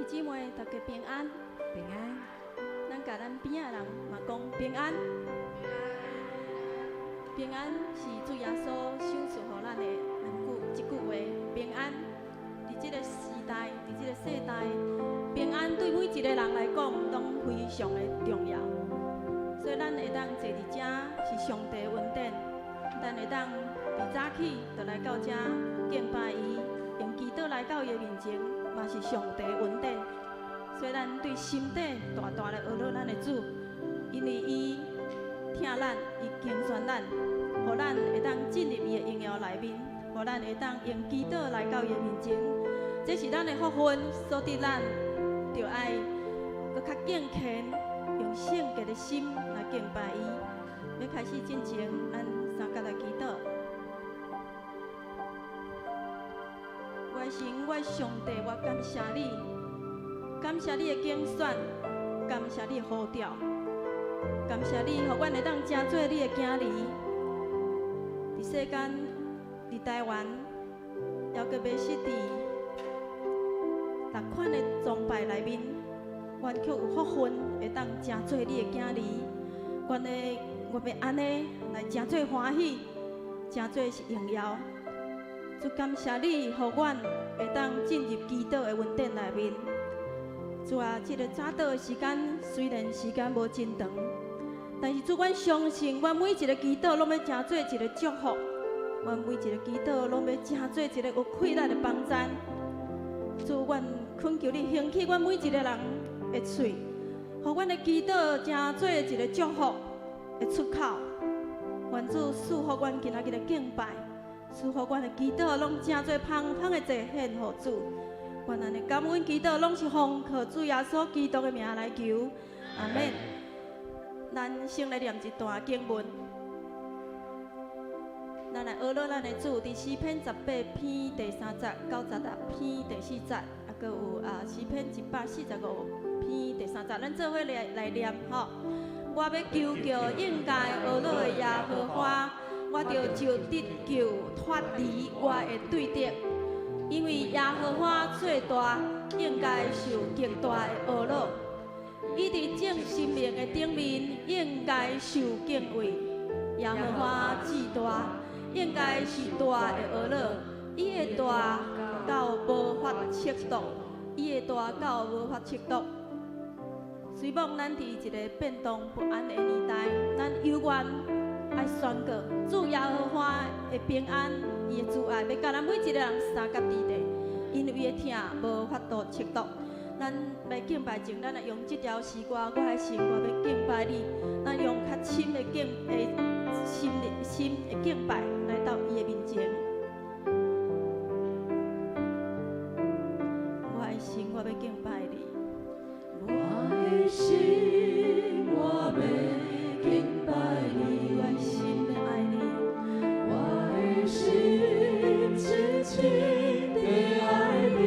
姊妹，大家平安。平安。咱共咱邊仔的人嘛講平安。平安是主耶穌賞賜予咱的兩句一句話。平安，佇這個時代，佇這個世代，平安對每一個人來講攏非常的重要。所以咱會當坐佇遮是上帝恩典，咱會當佇早起就來到遮敬拜伊，用祈禱來到伊的面前，嘛是上帝恩典。所以咱對心底大大的呵咾咱的主，因為伊疼咱，伊揀選咱，予咱會當進入伊的榮耀內面，予咱會當用祈禱來到伊的面前。這是咱的福分，所以咱著愛閣較敬虔，用聖潔的心來敬拜伊。欲開始進前，咱三佮來祈禱。我的神，我的上帝，我感謝你，感謝你的揀選，感謝你的呼召，感謝你，予阮會當成做你的囝兒。佇世間，佇台灣，猶閣袂失佇逐款的崇拜內面，阮卻有福分會當成做你的囝兒。阮的我欲按呢來成做歡喜，成做是榮耀。主感謝你，予阮會當進入祈禱的恩典內面。主啊，這个早禱的時間雖然時間無真長，但是主，阮相信，阮每一个祈禱攏欲成做一个祝福，阮每一个祈禱攏欲成做一个有氣力的幫贊。主，阮懇求你興起阮每一个人的喙，予阮的祈禱成做一个祝福的出口。願主賜福阮今仔日的敬拜，賜福阮的祈禱攏成做芳芳的祭獻予主。阮按呢感恩祈禱，攏是奉靠主耶穌基督的名來求，阿門。咱先來念一段經文，咱來呵咾咱的主，佇詩篇18篇第3節到16篇第4節，啊，閣有啊詩篇145篇第3節，咱做伙來來念吼。我欲求告應該呵咾的耶和華，我著就得救脫離我的對敵。因為耶和華做大，應該受極大的呵咾。伊佇眾神明的頂面，應該受敬畏。耶和華至大，應該是大的呵咾。伊的大到無法測度，伊的大到無法測度。雖罔咱佇一个變動不安的年代，咱猶原愛宣告主耶和華的平安，伊的慈愛，欲佮咱每一个人相佮佇咧，因為伊的疼無法度測度。咱欲敬拜前，咱來用這條詩歌，我的心，我欲敬拜你。咱用較深的敬的心的心的敬拜來到伊的面前。我的心，我欲敬拜你。我的心，我欲敬拜你。我的心欲愛你。我的心深深地愛你。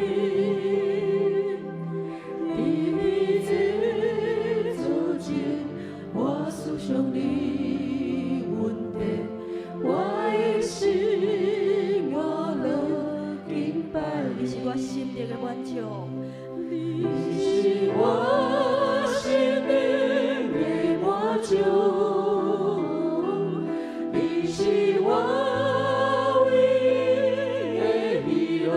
佇你的座前，我思想你恩典。我的心，我樂敬拜你是我心靈的滿足。你是我心靈的滿足，你是我唯一的喜樂。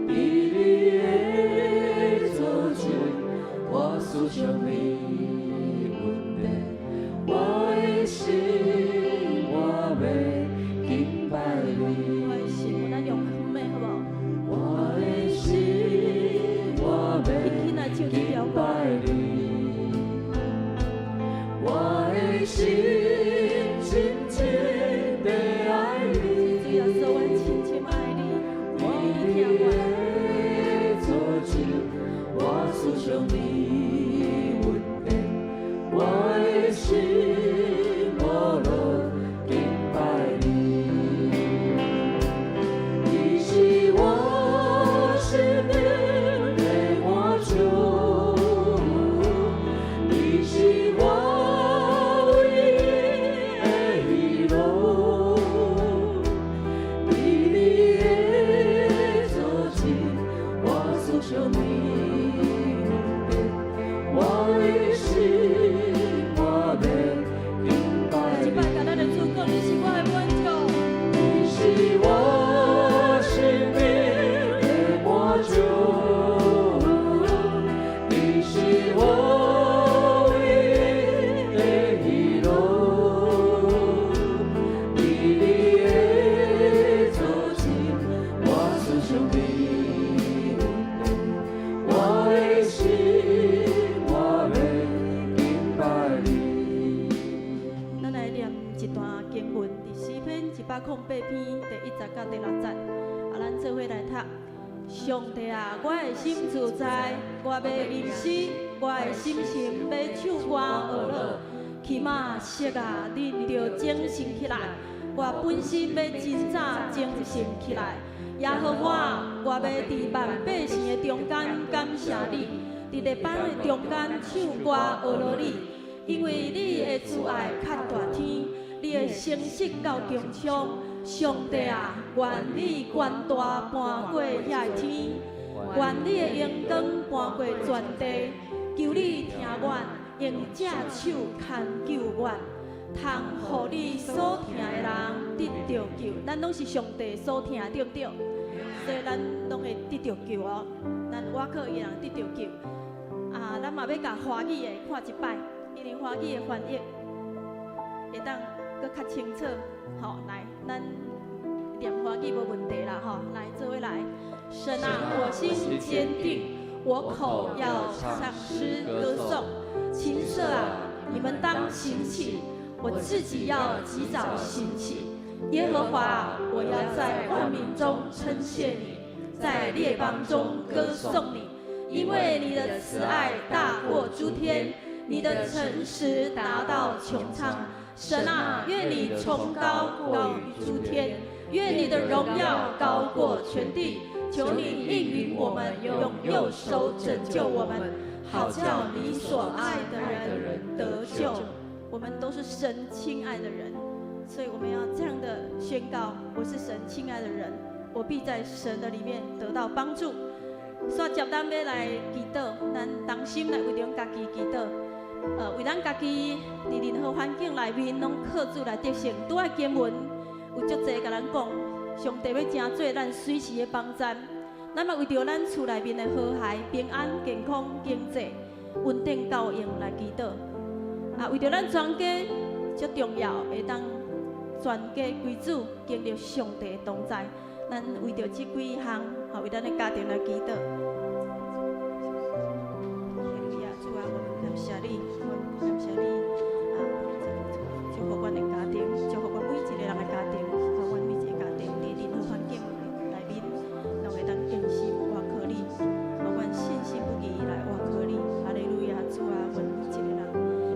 佇你的座前，我思想你恩典。我的心，我欲敬拜你。我的心，咱用哼的好無？我的心，我欲輕輕來唱這條敬歌。拜你。我的心深深地愛你。主耶穌，阮深深愛你，你你疼我。的座前，我思想你恩典。108篇第1節到第6節。啊，咱做伙來讀。上帝啊，我的心自在，我欲吟詩，我的心情欲唱歌呵樂。起瑪色啊，恁著精神起來！我本身欲真早精神起來。耶和華，我欲佇萬百姓的中間感謝你，佇列邦的中間唱歌呵樂你，因為你的慈愛較大天，你的誠實到穹蒼。上帝啊，願你權大搬過遐個天，願你的榮光搬過全地。求你聽阮，用這手牽救阮，通予你所疼的人得著救。咱攏是上帝所疼的，對毋對？所以咱攏會得著救哦。咱倚靠伊的人得著救。啊，咱嘛欲共華語的看一擺，因為華語的翻譯會當閣較清楚。好，來，咱念華語無問題啦，吼，來，做伙來。神啊，我心堅定，我口要唱詩歌頌。琴瑟啊，你們當興起，我自己要及早興起。耶和華，我要在萬民中稱謝你，在列邦中歌頌你，因為你的慈愛大過諸天，你的誠實達到穹蒼。神啊，願你崇高高於諸天，願你的榮耀高過全地。求你應允我們，用右手拯救我們，好叫你所愛的人得救。我們都是神親愛的人，所以我們要這樣的宣告：我是神親愛的人，我必在神的裡面得到幫助。煞接咱欲來祈禱，咱同心來為著家己祈禱。為咱家己佇任何環境內面，攏靠主來得勝。拄仔經文有足濟共咱講，上帝欲成做咱隨時的幫贊。咱嘛為著咱厝內面的和諧、平安、健康、經濟穩定夠用來祈禱。啊，為著咱全家足重要，會當全家歸主，經歷上帝的同在。咱為著這幾項，吼，為咱的家庭來祈禱。主啊，我們感謝你，我們感謝你啊！祝福阮的家庭，祝福阮每一個人的家庭，予阮每一个家庭佇任何環境內面，攏會當堅心倚靠你，予阮信心不移來倚靠你。哈利路亞，主啊，阮每一個人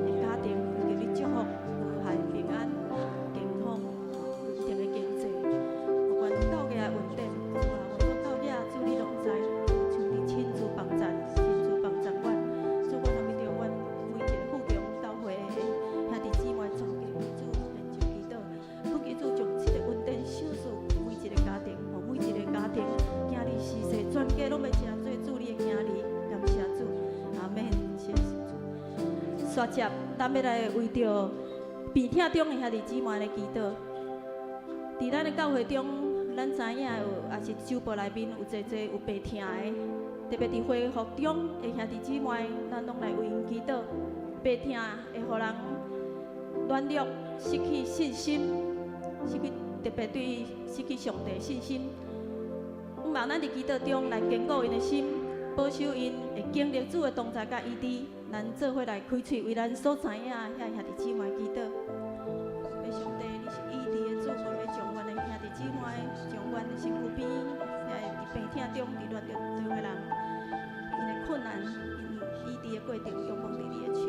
的家庭，求你祝福和諧、平安、健康、穩定的經濟，予阮教會的穩定。主啊，阮教囝，主你攏知，求你親自幫贊，親自幫贊阮。主，阮也為著阮每一个富強教會的兄弟姊妹全家主獻上祈禱，懇求主將這个恩典賞賜每一个家庭，予每一个家庭囝兒時勢全家攏欲成做主你的囝兒，感謝主，阿門，謝謝主。煞接，咱欲來為著病痛中的兄弟姊妹來祈禱。佇咱的教會中，咱知影有，也是周報內面有濟濟有病痛的，特別佇恢復中的兄弟姊妹，咱攏來為𪜶祈禱。病痛會予人軟弱，失去信心，失去特別對失去上帝的信心。向望咱佇祈禱中來堅固𪜶的心，保守𪜶會經歷主的同在佮醫治。咱做伙來開喙為咱所知影遐兄弟姊妹祈禱。上帝，你是醫治的主，我欲將阮的兄弟姊妹，將阮的身軀邊，遐佇病痛中、佇軟弱中的人，𪜶的困難，𪜶醫治的過程，仰望佇你的手。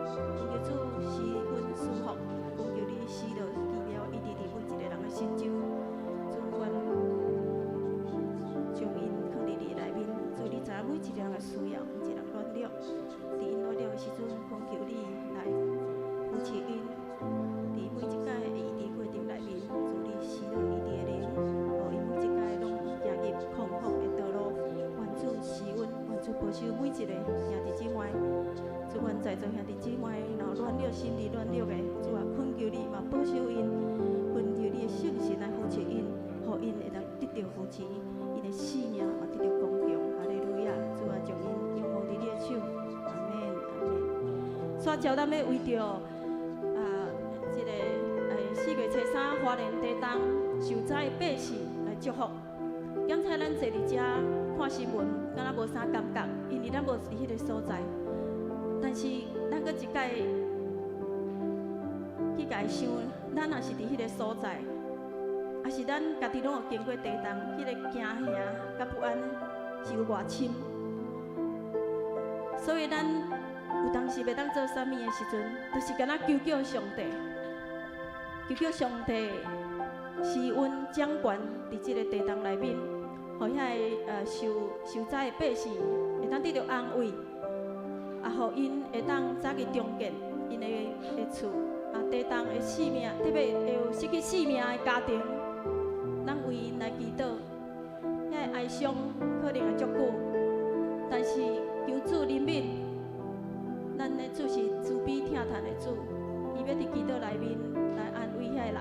求主賜阮舒服，求你施落奇妙醫治佇每一個人的身上。主，阮將𪜶囥佇你內面，主你知影每一個人的需要，每一個人軟弱，佇𪜶軟弱的時陣，懇求你來扶持𪜶。佇每一擺的醫治過程內面，主你施落醫治的靈，予𪜶每一擺攏行入康復的道路。願主施恩，願主保守每一個兄弟姊妹。主，阮在座兄弟姊妹，若有軟弱、心理軟弱的，主啊，懇求你嘛保守𪜶，懇求你的聖神來扶持𪜶，予𪜶會當得著扶持，𪜶的生命嘛得著剛強。哈利路亞！主啊，將𪜶仰望佇你的手。阿門，阿門。煞接咱欲為著啊，這个4月初3花蓮地動受災的百姓來祝福。剛才咱坐佇遮看新聞，敢若無啥感覺，因為咱無佇彼个所在。但是咱閣一擺去共想，咱若是佇彼个所在，抑是咱家己攏有經過地動，彼個驚嚇佮不安是有偌深。所以咱有當時袂當做啥物的時陣，就是敢若求叫上帝，求叫上帝施恩掌權佇這个地動內面，予遐个受災的百姓會當得著安慰，啊，予𪜶會當早日重建𪜶的厝，啊，地動的性命，特別會有失去性命的家庭，咱為𪜶來祈禱，遐个哀傷可能會足久，但是求主憐憫，咱的主是慈悲疼嘆的主，伊欲佇祈禱內面來安慰遐个人。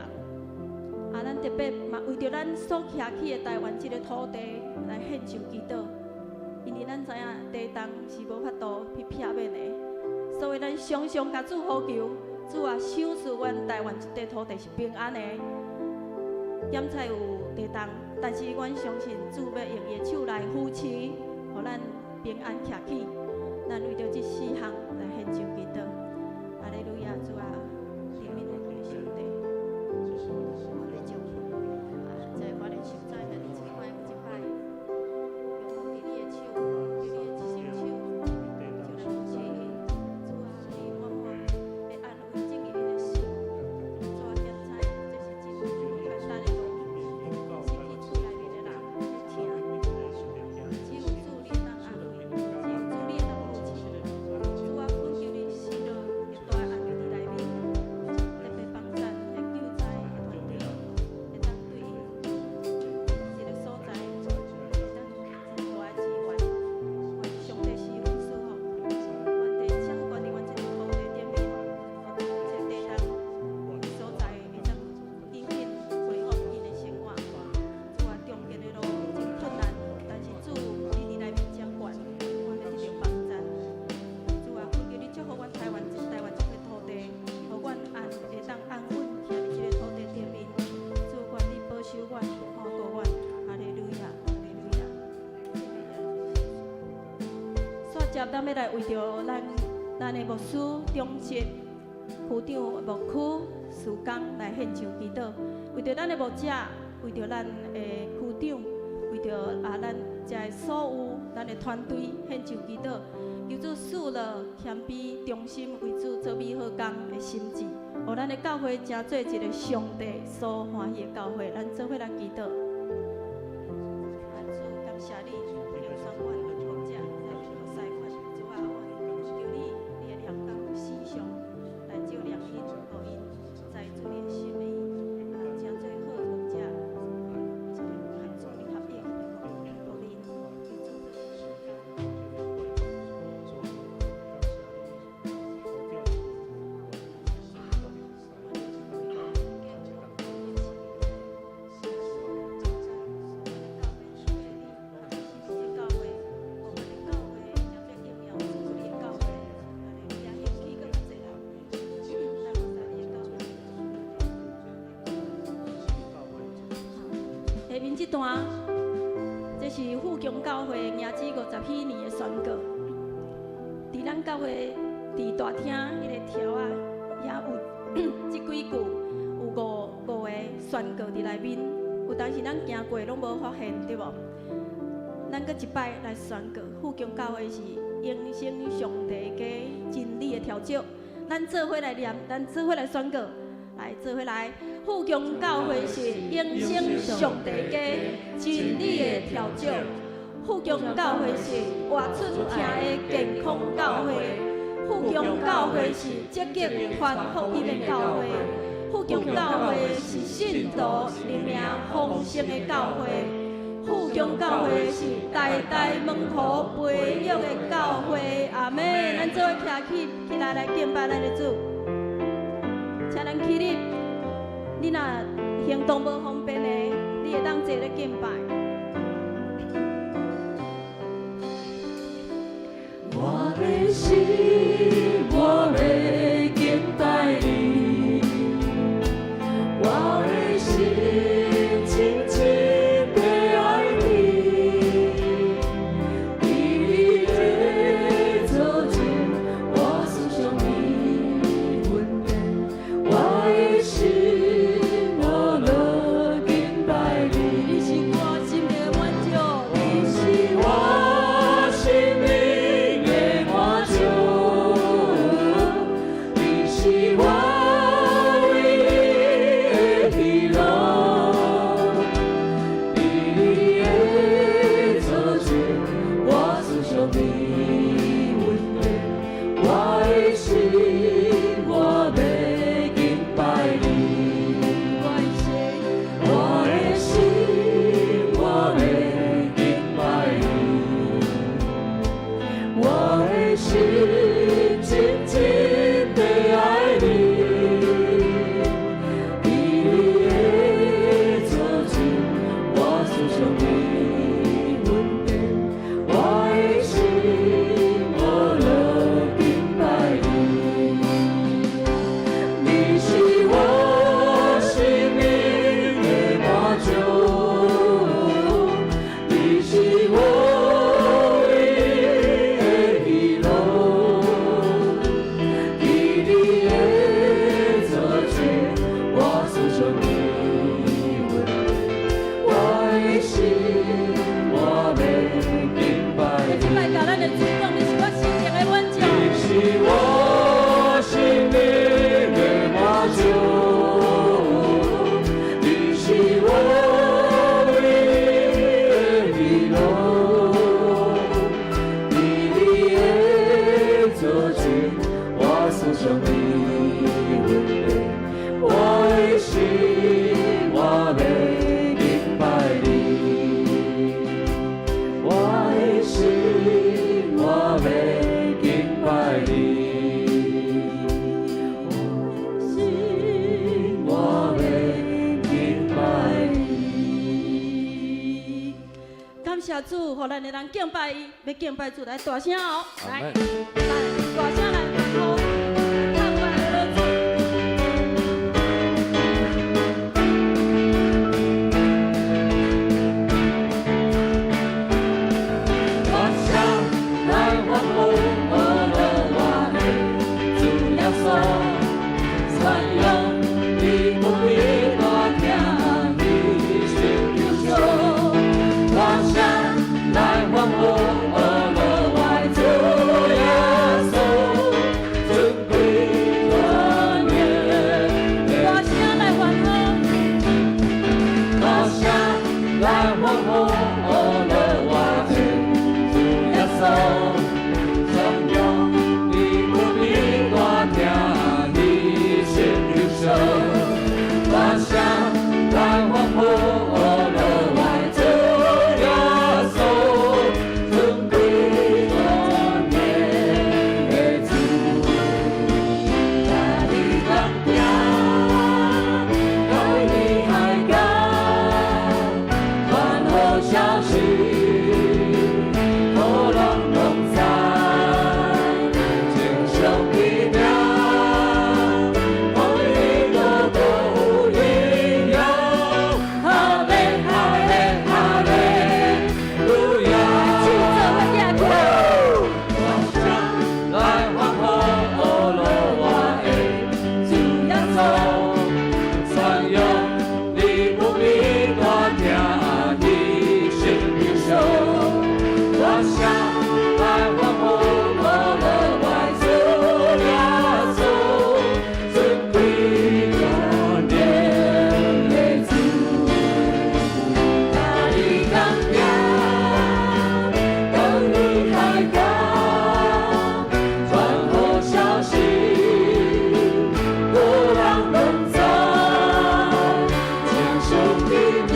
啊，咱特別嘛為著咱所徛起的台灣這个土地來獻上祈禱，因為咱知影地動是無法度去避免的，所以咱常常共主呼求，主啊，賞賜阮台灣這塊土地是平安的。檢查有地動，但是阮相信主欲用伊的手來扶持，予咱平安徛起。咱為著這四項來獻上祈禱。哈利路亞，主啊，憐憫我們的上帝。啊，在花蓮受災的這擺這擺，用伫你的手，伫你的這雙手，就來扶持𪜶。主啊，你滿滿的安慰進入𪜶的心。主啊，檢查這是真無簡單的路，失去厝內面的人咧疼。只有主你會當安慰，只有主你會當扶持。主啊，懇求你施落極大的安慰佇內面，特別幫贊遐救災的團體，會當對𪜶這个所在，會當真大的支援。願上帝施恩賜福，願地掌權佇阮這个土地頂面，予這地動的所在會當緊緊恢復𪜶的生活。主啊，重建的路真困難，但是主你佇內面掌權，阮欲得著幫贊。主啊，懇求你祝福阮台灣台灣這塊土地，予阮安會當安穩徛佇這个土地頂面。主，願你保守阮，看顧阮，哈利路亞，哈利路亞。煞接咱欲來為著咱的牧師、長執、區長、牧區、事工來獻上祈禱，為著咱的牧者，為著咱的區長，為著啊咱遮的所有咱的團隊獻上祈禱，求主賜予謙卑、忠心為主做美好工的心志，予咱的教會成做一个上帝所歡喜的教會。咱做伙來祈禱。啊，主感謝你，揀選阮牧者來服侍阮，主啊，阮求你，你的臉孔時常來照亮𪜶，予𪜶知主你的心意，啊，成做好的牧者，一个和主你合一的牧人，求主做事工。教會，予阮的教會成做榮耀主你的教會，哈利路亞，興起閣較濟人來服侍你的教會。下面這段，這是富強教會迎主50禧年的宣告。佇咱教會佇大廳彼個條仔，遐有這幾句，有五個宣告佇內面。有當時咱行過攏無發現，對無？咱閣一擺來宣告，富強教會是永生上帝家真理的跳蚤。咱做伙來念，咱做伙來宣告，來做伙來。富強教會是永生上帝家真理的跳蚤。富強教會是活出疼的健康教會。富強教會是積極傳福音的教會。富強教會是信徒靈命豐盛的教會。富強教會是代代門徒培育的教會。阿們，咱做伙徛起起來來敬拜咱的主。請咱起立，你若行動無方便的，你會當坐咧敬拜。我的心，我欲敬拜你，我的心深深地愛你，伫你的座前，我思想你恩典，我的心我樂敬心，我思想你恩典，我的心我欲敬拜你，我的心我欲敬拜你，我的心我欲敬拜你。感謝主，予咱會當敬拜伊，欲敬拜主來大聲哦，來，來大聲來歡呼，唱歌來主。大聲來歡呼，阿樂我的主耶穌，傳揚你無比大疼，犧牲救贖。大聲來歡呼，阿樂我的主耶穌，尊貴全能的大聲來歡呼，大聲來歡呼，阿樂我的主耶穌，傳揚你無比大疼，犧牲救贖。大聲來歡呼，阿樂我的主耶穌，尊貴全能的主。佮你同行，到你海角，傳好消息，予人攏知，稱頌伊名，予伊國度有榮耀。哈利哈利哈利路亞。手做伙舉起來。大聲來歡呼，阿樂我的主耶穌，傳揚你無比大疼，犧牲救贖。大聲來歡呼，阿樂我的主耶穌，尊貴全能的主。佮你同行，到你海角，傳好消息，予人攏知，稱頌伊名，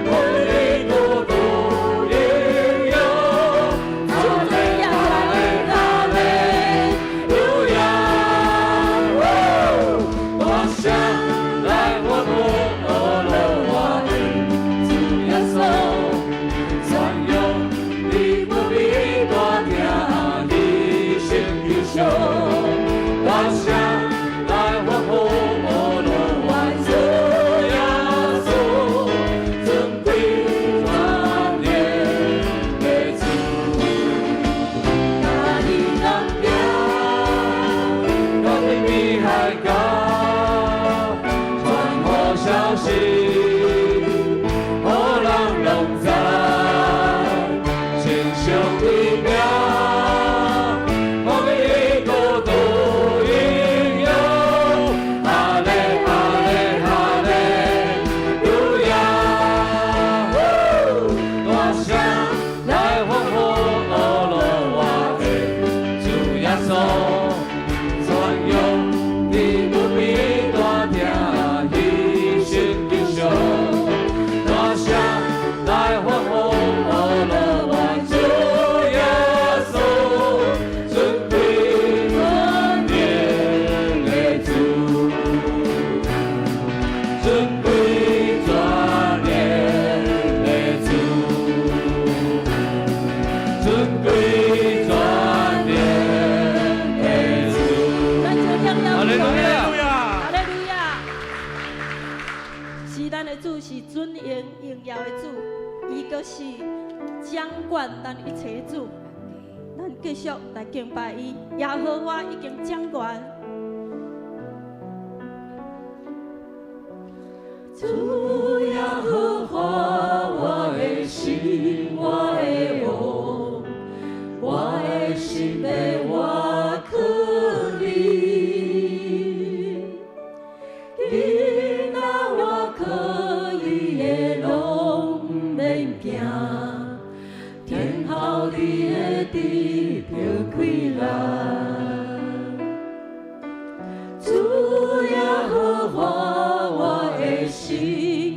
予伊國度榮耀。哈利哈利哈利路亞，大聲來歡呼，阿樂我的主耶穌，傳揚你無比大疼，犧牲救贖。大聲來歡呼，阿樂我的主耶穌，尊貴全能的主。佮你同行，到天邊海角，傳好消息，予人攏知，稱頌伊名，予伊國度榮耀。哈利哈利哈利路亞，大聲來歡呼，阿樂我的主耶穌，傳揚你無比大疼，犧牲救贖。大聲來歡呼，阿樂我的主耶穌，尊貴全能的主，尊貴全能的主，尊貴全能的主。咱就榮耀哈利路亞。哈利路亞！是咱的主是尊榮榮耀的主，伊閣是掌管咱一切的主。咱繼續來敬拜伊，耶和華已經掌權。主耶和華，我的神，我的王，我的心欲倚靠你。囡仔倚靠伊的攏毋免驚，天候你會得著快樂。力。主耶和華，我的神，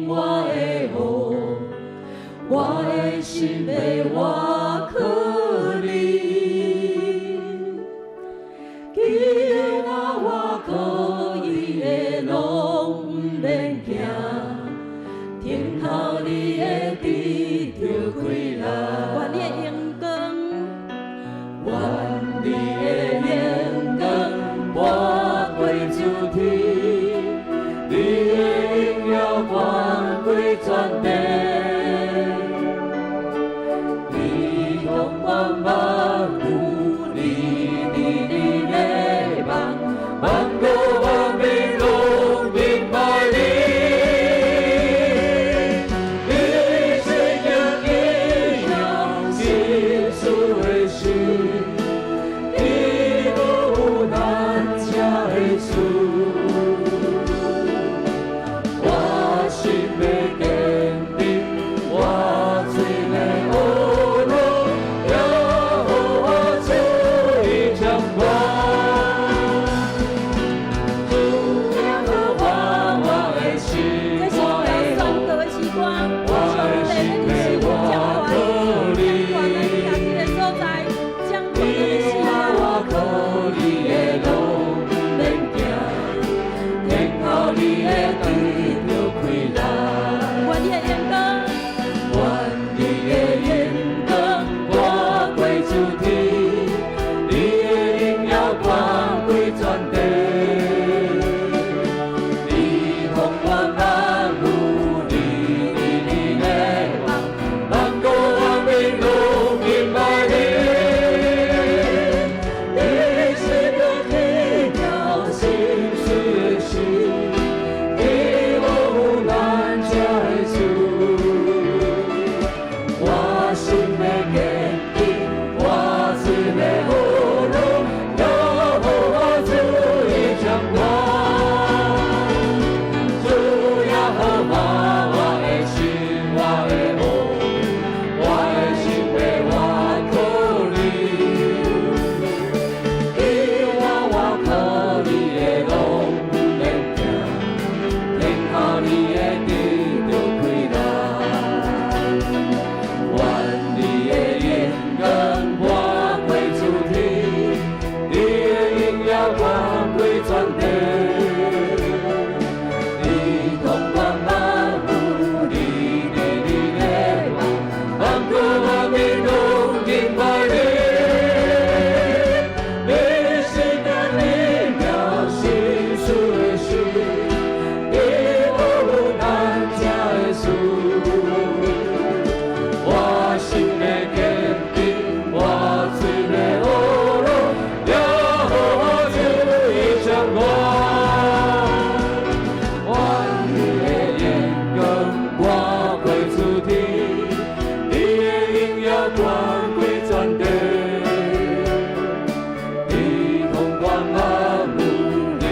我的王，我的心欲倚靠你。叫我倚靠伊的路毋免驚，等候你會得著氣力。願你的榮光，願你的榮光蓋過諸天，你的榮耀懸過全地。你統管萬有，你佇你的夢，萬國萬民攏敬拜你。你是行奇妙心事的神，你無有難成的事。我心欲堅定，我嘴欲呵咾，耶和華主已掌權。主耶和華，我的心，這是我的要宣告的詩歌，我上的帝心欲欲倚掌靠權，你。掌權咱徛這个所在，掌權咱的生你我命。靠你的路毋免驚，等候你會得著氣力。願你的榮光，願你的榮光蓋過諸天，你的榮耀懸過全地。你統管萬有，你佇你的夢，萬國萬民攏敬拜你。你是個奇妙心事的神，你無有難成的事。我心欲堅定，我嘴欲呵咾，耶和華主已掌權。主耶和華，我的神，我的王，我的心欲倚靠你。叫我倚靠你的路毋免驚，等候你會得著氣力。願你的榮光蓋過諸天，你的榮耀懸過全地。你統管萬有，你佇你的夢，萬國萬民攏敬拜你。你是個奇妙心事的神，你無有難成的事。我心欲堅定，我嘴欲呵咾，耶和華主已掌權。願你的榮光蓋過諸天，你的榮耀懸過全地。你統管萬有，你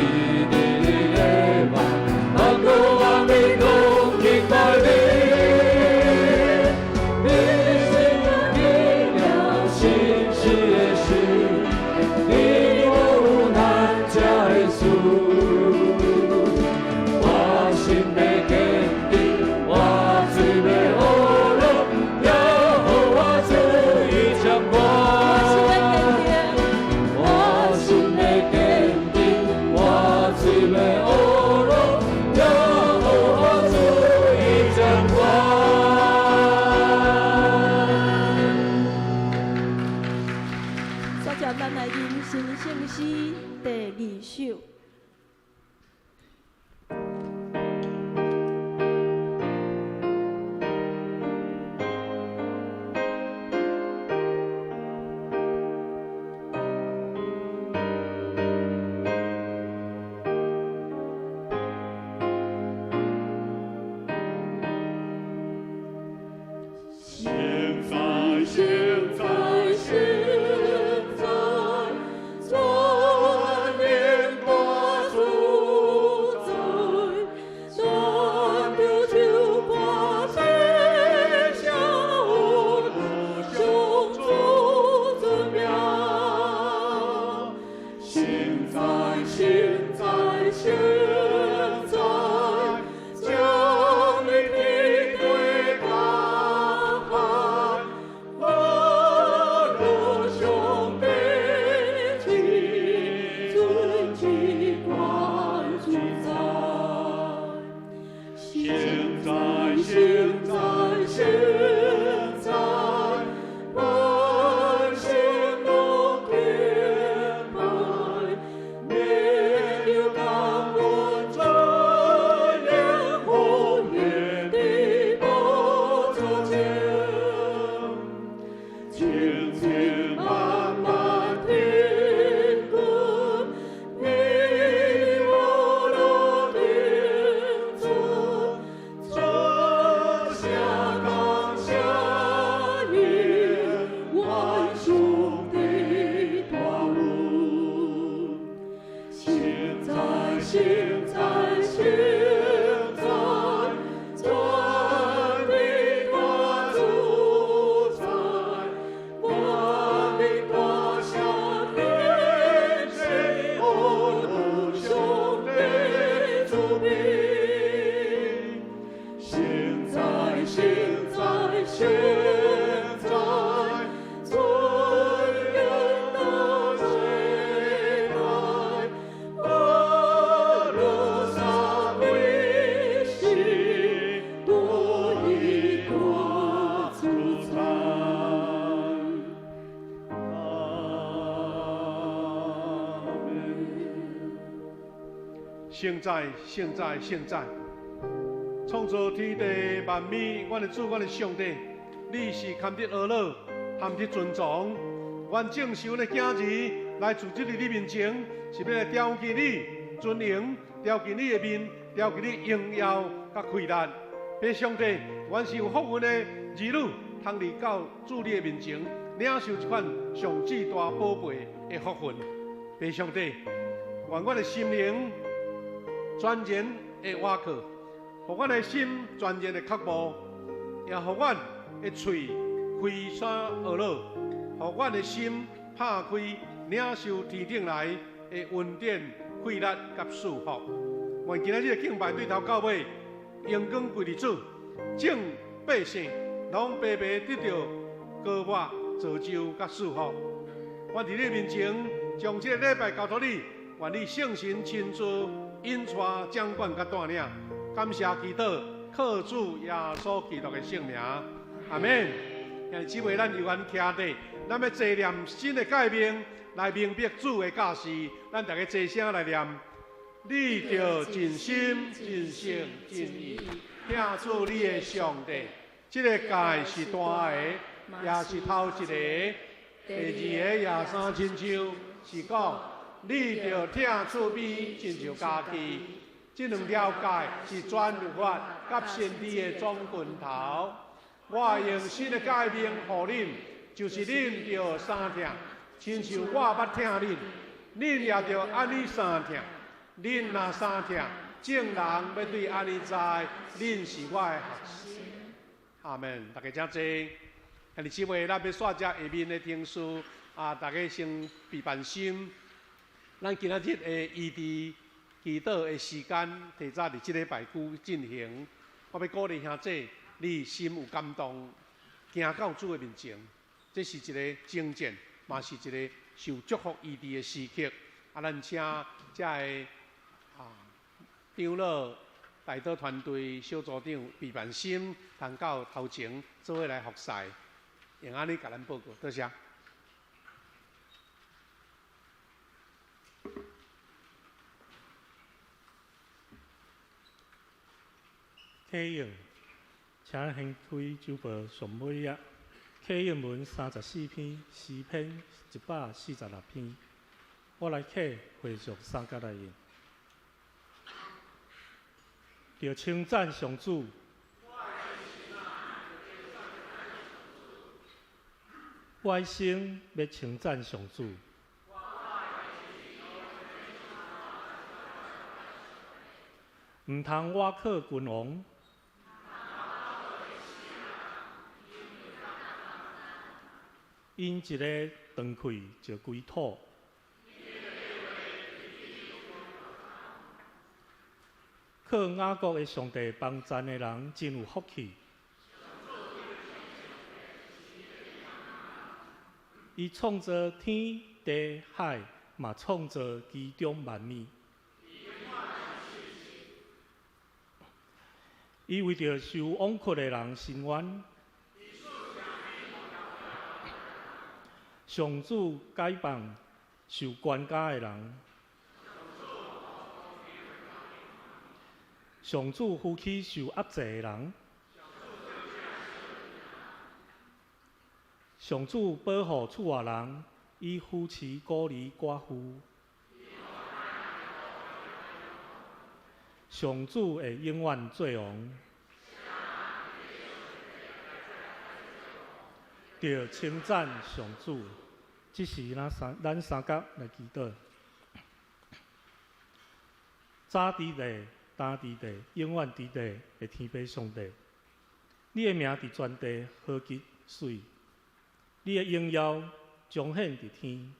佇你的夢，萬國萬民攏敬拜你。你是個奇妙心事的神，你無有難成的事。我心欲堅定，我嘴欲呵咾，耶和華主已掌權。我心欲堅定，我心欲堅定，我嘴欲呵咾，耶和華主已掌權。煞接咱來吟新聖詩第二首。現在，現在，現在，全年關聖哉，將你天地加漢，阿羅上帝至尊至高主宰。聖哉，聖哉，聖哉，萬聖攏敬拜，免有感恩在耶和華的寶座前，千千萬萬天軍，你我羅天尊，這下感謝你，萬上帝大恩。聖哉，聖哉，聖哉，全地大主宰，萬民大聲天神，阿羅上帝主柄。聖哉，聖哉，聖哉，尊嚴到世代，阿羅撒為是獨一大主宰。阿門。聖哉，聖哉，聖哉！創造天地萬物，阮的主，阮的上帝，你是堪得阿樂，堪得尊崇。阮正受的囝兒來自這裡你面前，是欲來朝見你尊榮，朝見你的面，朝見你榮耀佮氣力。父上帝，阮是有福分的兒女，通來到主你的面前，領受這款上至大寶貝的福分。父上帝，願阮的心靈全然的倚靠，予阮的心全然的渴慕，也予阮的喙開聲阿樂，予阮的心拍開，領受天頂來的恩典、氣力佮祝福。願今仔日的敬拜對頭到尾，榮光歸予主，眾百姓攏白白得著膏抹、造就佮祝福。阮佇你面前將這個禮拜交託你，願你聖神親自引帶、掌管佮帶領。感謝祈禱，靠主耶穌基督的聖名，阿們。兄弟姊妹，咱有緣徛佇，咱欲齊念新的誡命，來明白主的教示。咱逐家齊聲來念：你著盡心、盡性、盡意，疼主你的上帝。這個誡是大的，也是頭一个。第二个也相親像，是講你著疼厝邊親像家己。這兩條誡是全律法佮先知的總拳頭。我用新的誡命予恁，就是恁著相疼，親像我捌疼恁，恁也著按呢相疼。恁若相疼，眾人欲對按呢知，恁是我的學生。阿們，大家請坐。兄弟姊妹，咱欲煞遮下面的程序啊，大家先備辦心。咱今仔日的醫治祈禱的時間，提早佇這禮拜久進行。我欲鼓勵兄弟，你心有感動，行到主的面前，這是一个征戰，嘛是一个受祝福醫治的時刻。啊，咱請遮个長老、代禱團隊、小組長備辦心，通到頭前做伙來服侍，用按呢共咱報告，多謝。啟應，請掀開主簿上尾頁，啟應文34篇，詩篇146篇。我來啟回續三節來應，著稱讚上主。我一生欲稱讚上主。毋通倚靠君王，𪜶一个斷氣就歸土。靠雅各的上帝幫贊的人真有福氣。伊創造天地海，嘛創造其中萬物。伊為著受枉屈的人伸冤。上主解放受關押的人。上主扶起受壓制的人。上主保護厝外人，伊扶持孤兒寡婦。上主會永遠做王。著稱讚上主，這時咱三角來祈禱。早佇地，今佇地，永遠佇地的天父上帝，你的名佇全地何其媠！你的榮耀彰顯佇天，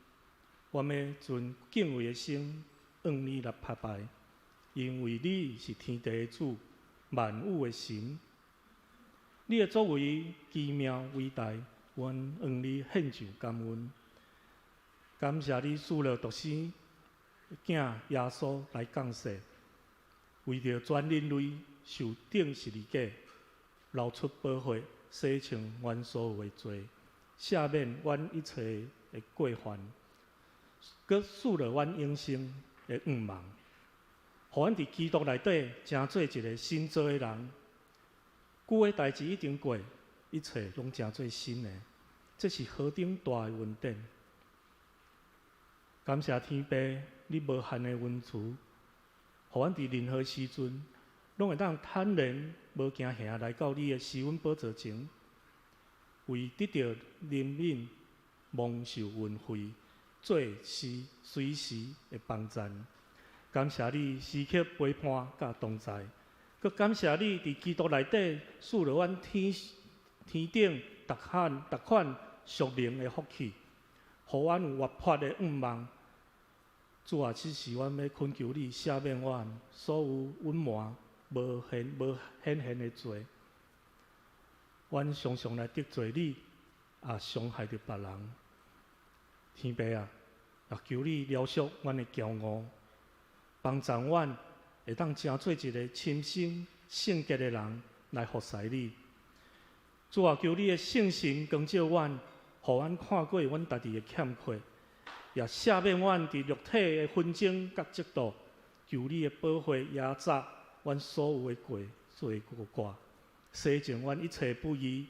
我欲存敬畏的心，向你來拍拜，因為你是天地的主，萬有的神。你的作為奇妙偉大，阮向你獻上感恩，感謝你賜予獨生囝耶穌來降世，為著全人類受釘十字架，流出寶血，洗清阮所有的罪。赦免阮一切的過犯，閣賜予阮永生的願望，予阮佇基督內底成做一个新造的人。舊的代誌已經過，一切攏成做新的，這是何等大的恩典！感謝天父，你無限的恩慈，予阮佇任何時陣，攏會當坦然無驚嚇來到你的施恩寶座前。為得著憐憫、蒙受恩惠、做時隨時的幫贊。感謝你時刻陪伴佮同在，閣感謝你佇基督內底賜予阮天天頂逐項逐款屬靈的福氣，予阮有活潑的願望。主啊，此時阮欲懇求你赦免阮所有隱瞞、無顯無顯現的罪。阮常常來得罪你，也傷害著別人。天父啊，也求你饒恕阮的驕傲，幫助阮會當成做一個親身聖潔的人來服侍你。主啊，求你的聖神光照阮，予阮看過阮家己的欠缺，也赦免阮佇肉體的紛爭佮嫉妒。求你的寶血壓榨阮所有的過罪過掛。洗淨阮一切不義，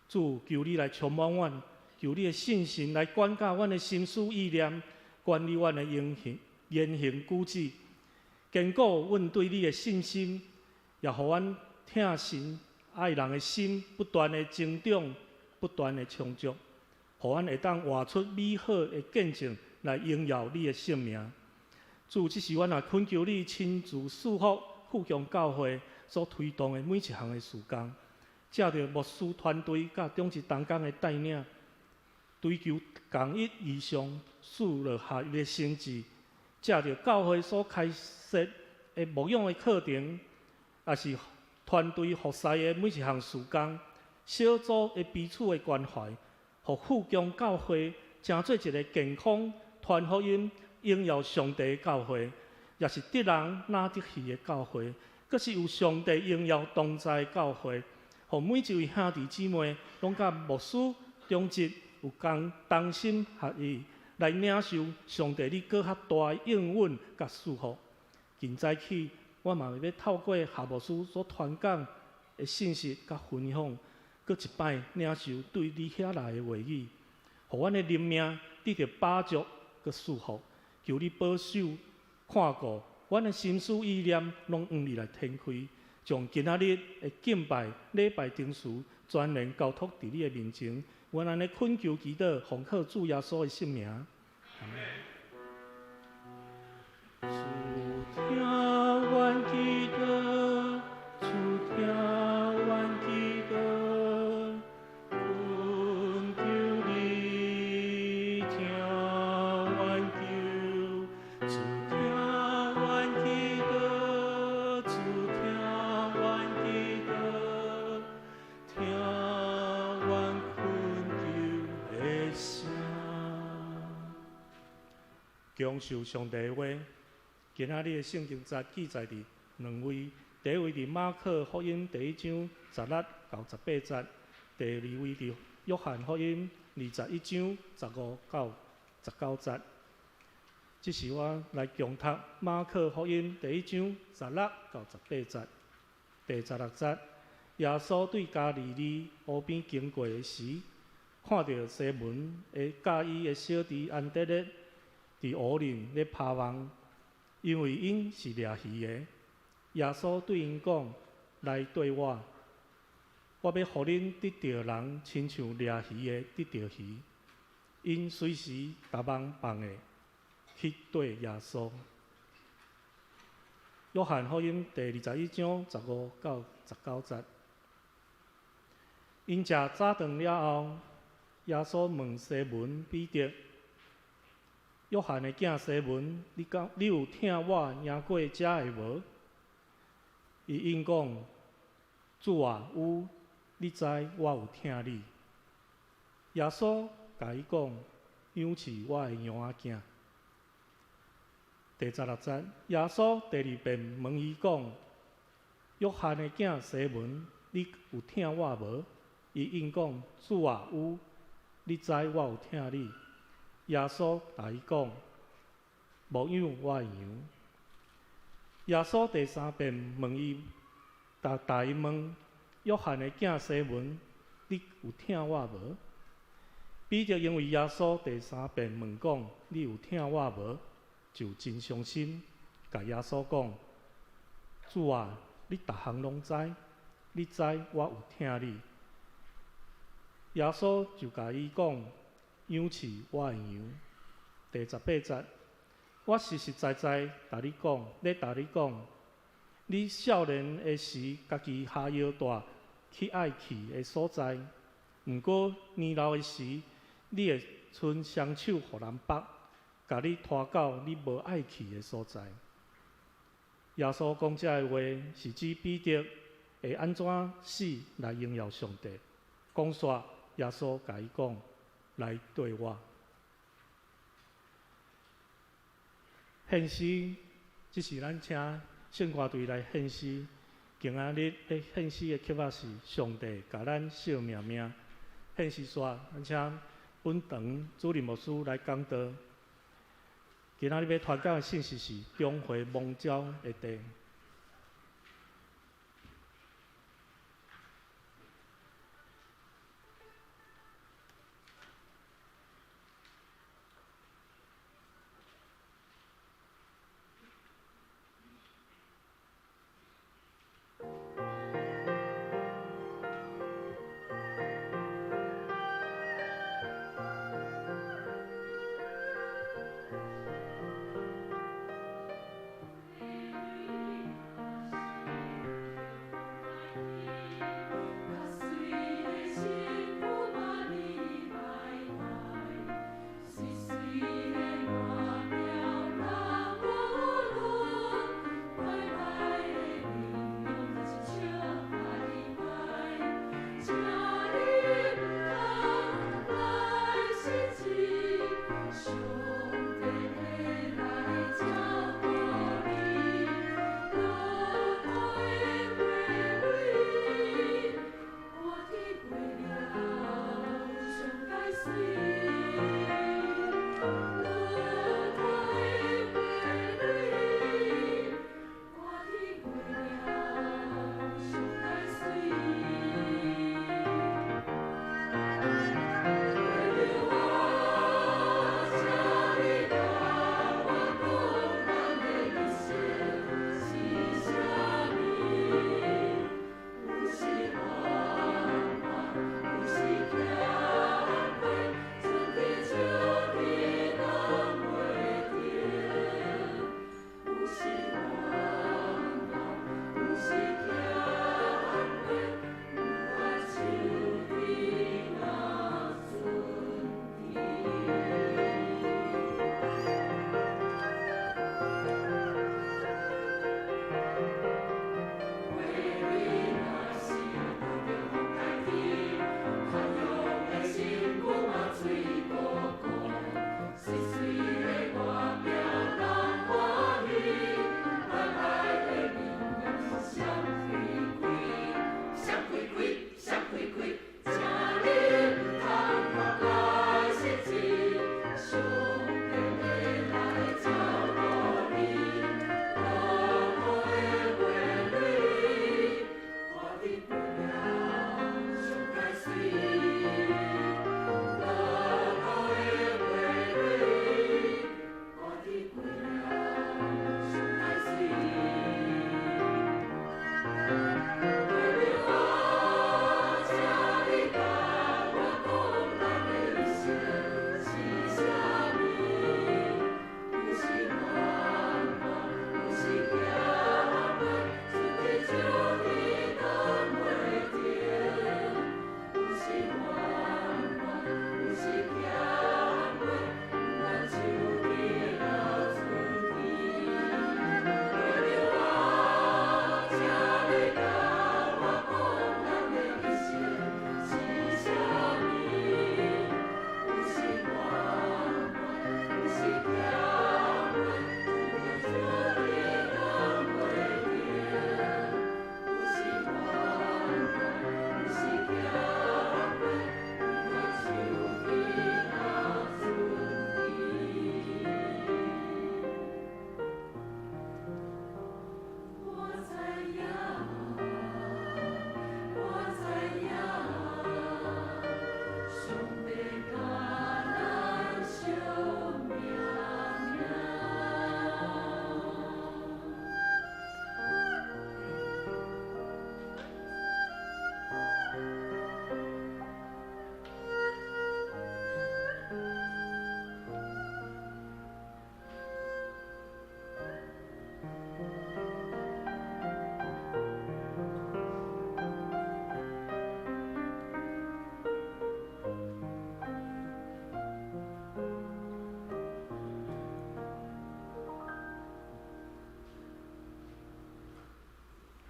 主求你來充滿阮，求你的聖神來管教阮的心思意念，管理阮的言行言行舉止，堅固阮對你的信心，也予阮疼神愛人的心不斷的增長，不斷的充足，予阮會當活出美好的見證來榮耀你的聖名。主，這時阮也懇求你親自賜福富強教會所推動的每一項的事工，藉著牧師團隊佮長執同工的帶領，追求共一異象，賜予合一的心志，藉著教會所開設的牧養的課程，也是團隊服侍的每一項事工，小組的彼此的關懷，予富強教會成做一个健康、傳福音、榮耀上帝的教會，也是得人若得魚的教會。閣是有上帝榮耀同在的教會，予每一位兄弟姊妹攏佮牧師、長執有共同心合意來領受上帝你閣較大的應允佮祝福。今早起，我嘛欲透過夏牧師所傳講的信息佮分享，閣一擺領受對你遐來的話語，予阮的靈命得著飽足閣祝福。求你保守看顧。阮的心思意念攏向你來展開，將今仔日的敬拜禮拜程序全然交託佇你的面前。阮按呢懇求祈禱，奉靠主耶穌的聖名。阿們。主聽阮祈禱，主聽阮祈禱，懇求你聽阮求，主聽阮祈禱，主强受上帝的话。今仔日的圣经节记载伫两位，第一位伫马可福音第一章16到18节，第二位伫约翰福音21章15到19节。这时我来恭读马可福音第一章16到18节。第十六节，耶稣对加利利湖边经过的时，看著西门的佮伊的小弟安德烈伫湖里咧拋网，因为𪜶是掠鱼的。耶稣对𪜶讲：来缀我，我欲予恁得著人，亲像掠鱼的得著鱼。𪜶随时逐网放下，去缀耶稣。约翰福音第21章15到19节。𪜶食早顿了后，耶稣问西门彼得：约翰的囝西门，你敢你有疼我赢过遮的无？伊应讲：主啊，有，你知我有疼你。耶稣共伊讲：养饲我的羊仔囝。第十六节，耶稣第二遍问伊讲：约翰的囝西门，你有疼我无？伊应讲：主啊，有，你知我有疼你。耶稣共伊讲：牧养我的羊。耶稣第三遍问伊，逐逐伊问约翰的囝西门，你有疼我无？彼得因为耶稣第三遍问讲：你有疼我无？就真伤心，共耶稣讲：主啊，你逐项拢知，你知我有疼你。耶稣就共伊讲：养饲我的羊。第十八节，我实实在在共你讲，咧共你讲，你少年的时，家己下腰带去爱去的所在；毋过年老的时，你会伸双手予人缚，共你拖到你无爱去的所在。耶稣讲这个话，是指彼得会按怎死来荣耀上帝。讲煞，耶稣共伊讲：来缀我。献诗，这是咱请圣歌队来献诗。今仔日咧献诗的曲仔是《上帝共咱惜命命》。献诗煞，咱请本堂主任牧师来讲道。今仔日欲传讲的信息是重回蒙召的地。 Thank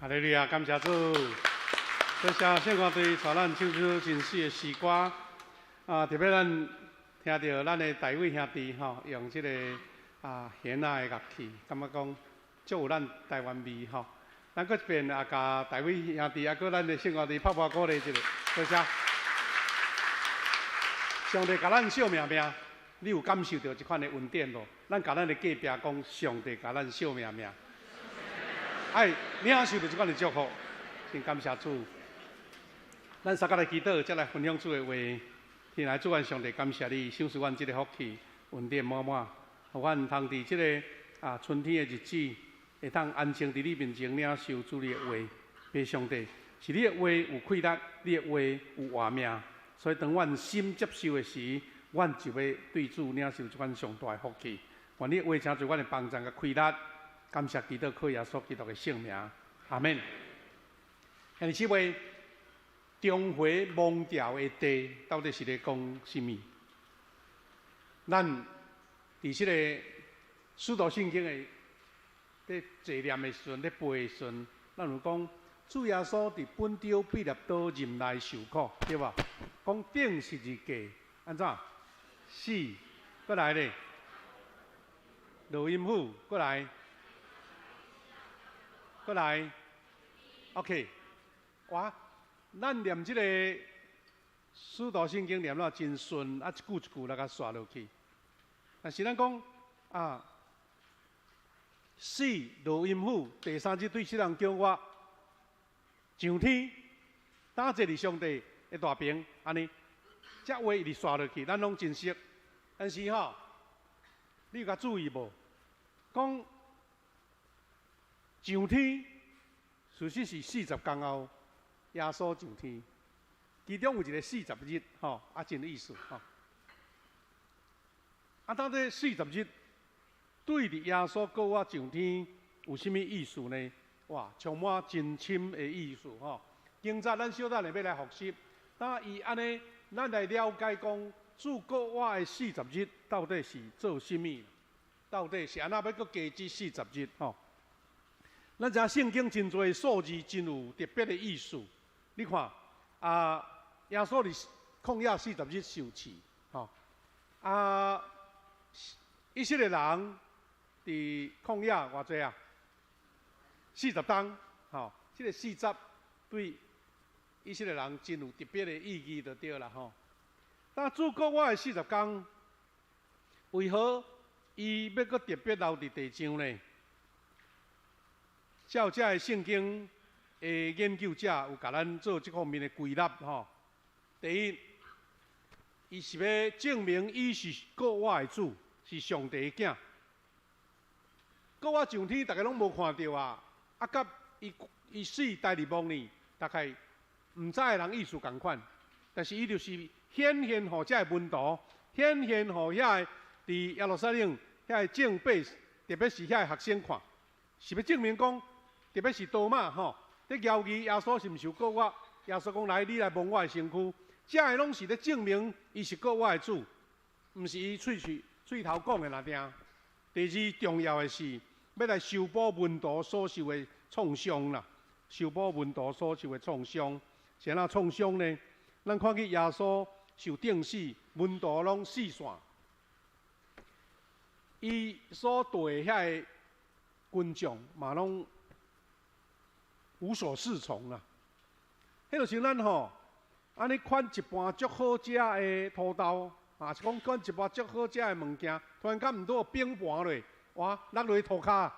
哈利路亞，感謝主。多謝聖歌隊帶咱唱出真水的詩歌。啊，特別咱聽著咱的大衛兄弟吼，用這個弦仔的樂器，感覺講足有咱台灣味吼。咱閣一遍也共大衛兄弟，抑閣咱的聖歌隊拍拍鼓勵一下，多謝。上帝共咱惜命命，你有感受著這款的恩典無？咱共咱的隔壁講，上帝共咱惜命命。愛領受著這款的祝福，真感謝主。咱三個來祈禱，才來分享主的話。天來主，阮上帝感謝你，賞賜阮這个福氣，恩典滿滿，予阮通佇這个春天的日子，會當安靜佇你面前領受主你的話。父上帝，是你的話有氣力，你的話有活命，所以當阮心接受的時，阮就欲對主領受這款上大的福氣。願你的話成做阮的幫助佮氣力。感謝基督靠耶穌基督的聖名，阿們。兄弟姊妹，中回忘掉的地到底是咧講啥物？咱佇這个使徒聖經的咧坐念的時陣，咧背的時陣，咱有講主耶穌佇本丟彼拉多任內受苦，對無？講釘十字架，按怎？死，閣來咧？落陰府，閣來？閣來，OK，哇！咱念這个使徒聖經念了真順，一句一句來共煞落去。但是咱講啊，死落陰府，第三日對死人叫我上天，當坐佇上帝的大爿，按呢，這話一直煞落去，咱攏真熟。但是吼，你有共注意無？講上天，事實是40工後，耶穌上天。其中有一个四十日，吼，真有意思，吼。到底四十日對佇耶穌閣活上天有啥物意思呢？哇，充滿真深的意思，吼。今早咱小等下欲來復習，那伊按呢，咱來了解講主閣活的四十日到底是做啥物？到底是按怎欲閣加這四十日？吼。咱知影聖經真濟數字真有特別的意思。你看，耶穌佇曠野四十日受試，吼，以色列人佇曠野偌濟啊？40冬，吼，這个四十對以色列人真有特別的意義，就對啦，吼。但主閣活的四十工，為何伊欲閣特別留佇地上呢？照這个聖經的研究者有共咱做這方面的歸納，吼。第一，伊是欲證明伊是閣活的主，是上帝的囝。閣活上天，逐家攏無看著啊！佮伊死代誌無呢，大概毋知的人意思仝款。但是伊就是顯現予這个門徒，顯現予遐個佇耶路撒冷遐个眾百姓，特別是遐個學生看，是欲證明講，特別是多馬吼，佇懷疑耶穌是毋是有閣活？耶穌講來，你來摸我的身軀，這个攏是咧證明伊是閣活的主，毋是伊喙喙喙頭講的爾爾。第二重要的是，欲來修補門徒所受的創傷啦，修補門徒所受的創傷，是按怎創傷呢？咱看見耶穌受釘死，門徒攏四散，伊所帶遐个群眾嘛攏無所適從啦。彼就像咱吼，按呢款一盤足好食的土豆，是講款一盤足好食的物件，突然間毋拄崩盤落，哇，落落塗跤，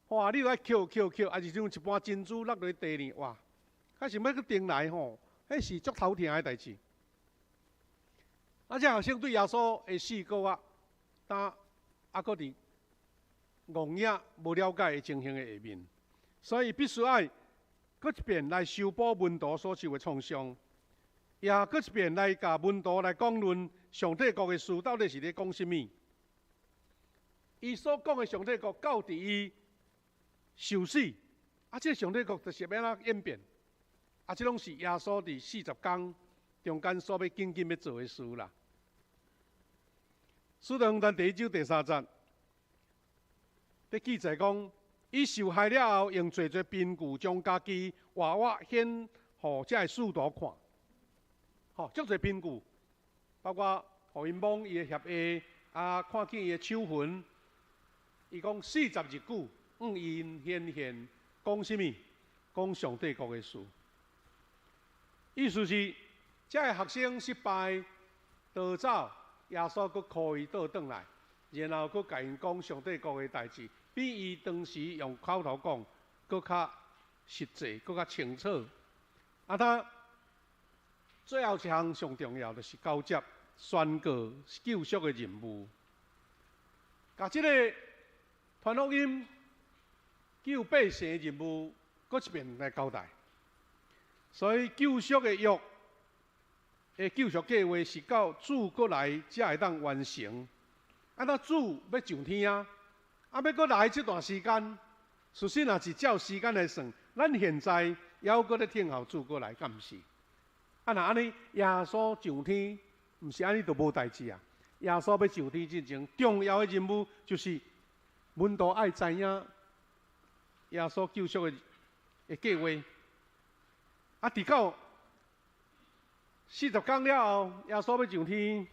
哇，你著愛抾抾抾，抑是像一盤珍珠落落地呢，哇，較想欲閣重來吼，彼是足頭疼的代誌。這學生對耶穌的死閣活，但猶閣佇戇影無了解的情形的下面，所以必須愛閣一遍來修補門徒所受的創傷，也閣一遍來共門徒來講論上帝國的事到底是咧講啥物。伊所講的上帝國到佇伊受死，這个上帝國就是欲按怎演變？這攏是耶穌佇四十工中間所欲緊緊欲做的事啦。使徒行傳第一章第三節，佇記載講，伊受害了後，用濟濟憑據將家己活活顯予遮个使徒看。吼，足濟憑據，包括予𪜶摸伊的額下，啊，看見伊的手痕。伊講40日久，向𪜶顯現，講啥物？講上帝國的事。意思是，遮个學生失敗，逃走，耶穌閣 call 伊倒轉來，然後閣共𪜶講上帝國的代誌，比伊當時用口頭講，閣較實際，閣較清楚。啊，他最後一項上重要，就是交接宣告救贖的任務。共這個傳福音救百姓的任務，閣一遍來交代。所以救贖的約的救贖計劃是到主閣來才會當完成。啊，那主欲上天啊，啊，欲閣來這段時間，事實若是照時間來算，咱現在猶閣咧等候主閣來，敢毋是？啊，若按呢，耶穌上天，毋是按呢就無代誌啊。耶穌欲上天進前，重要的任務就是門徒愛知影耶穌救贖的計劃。啊，直到40工了後，耶穌欲上天，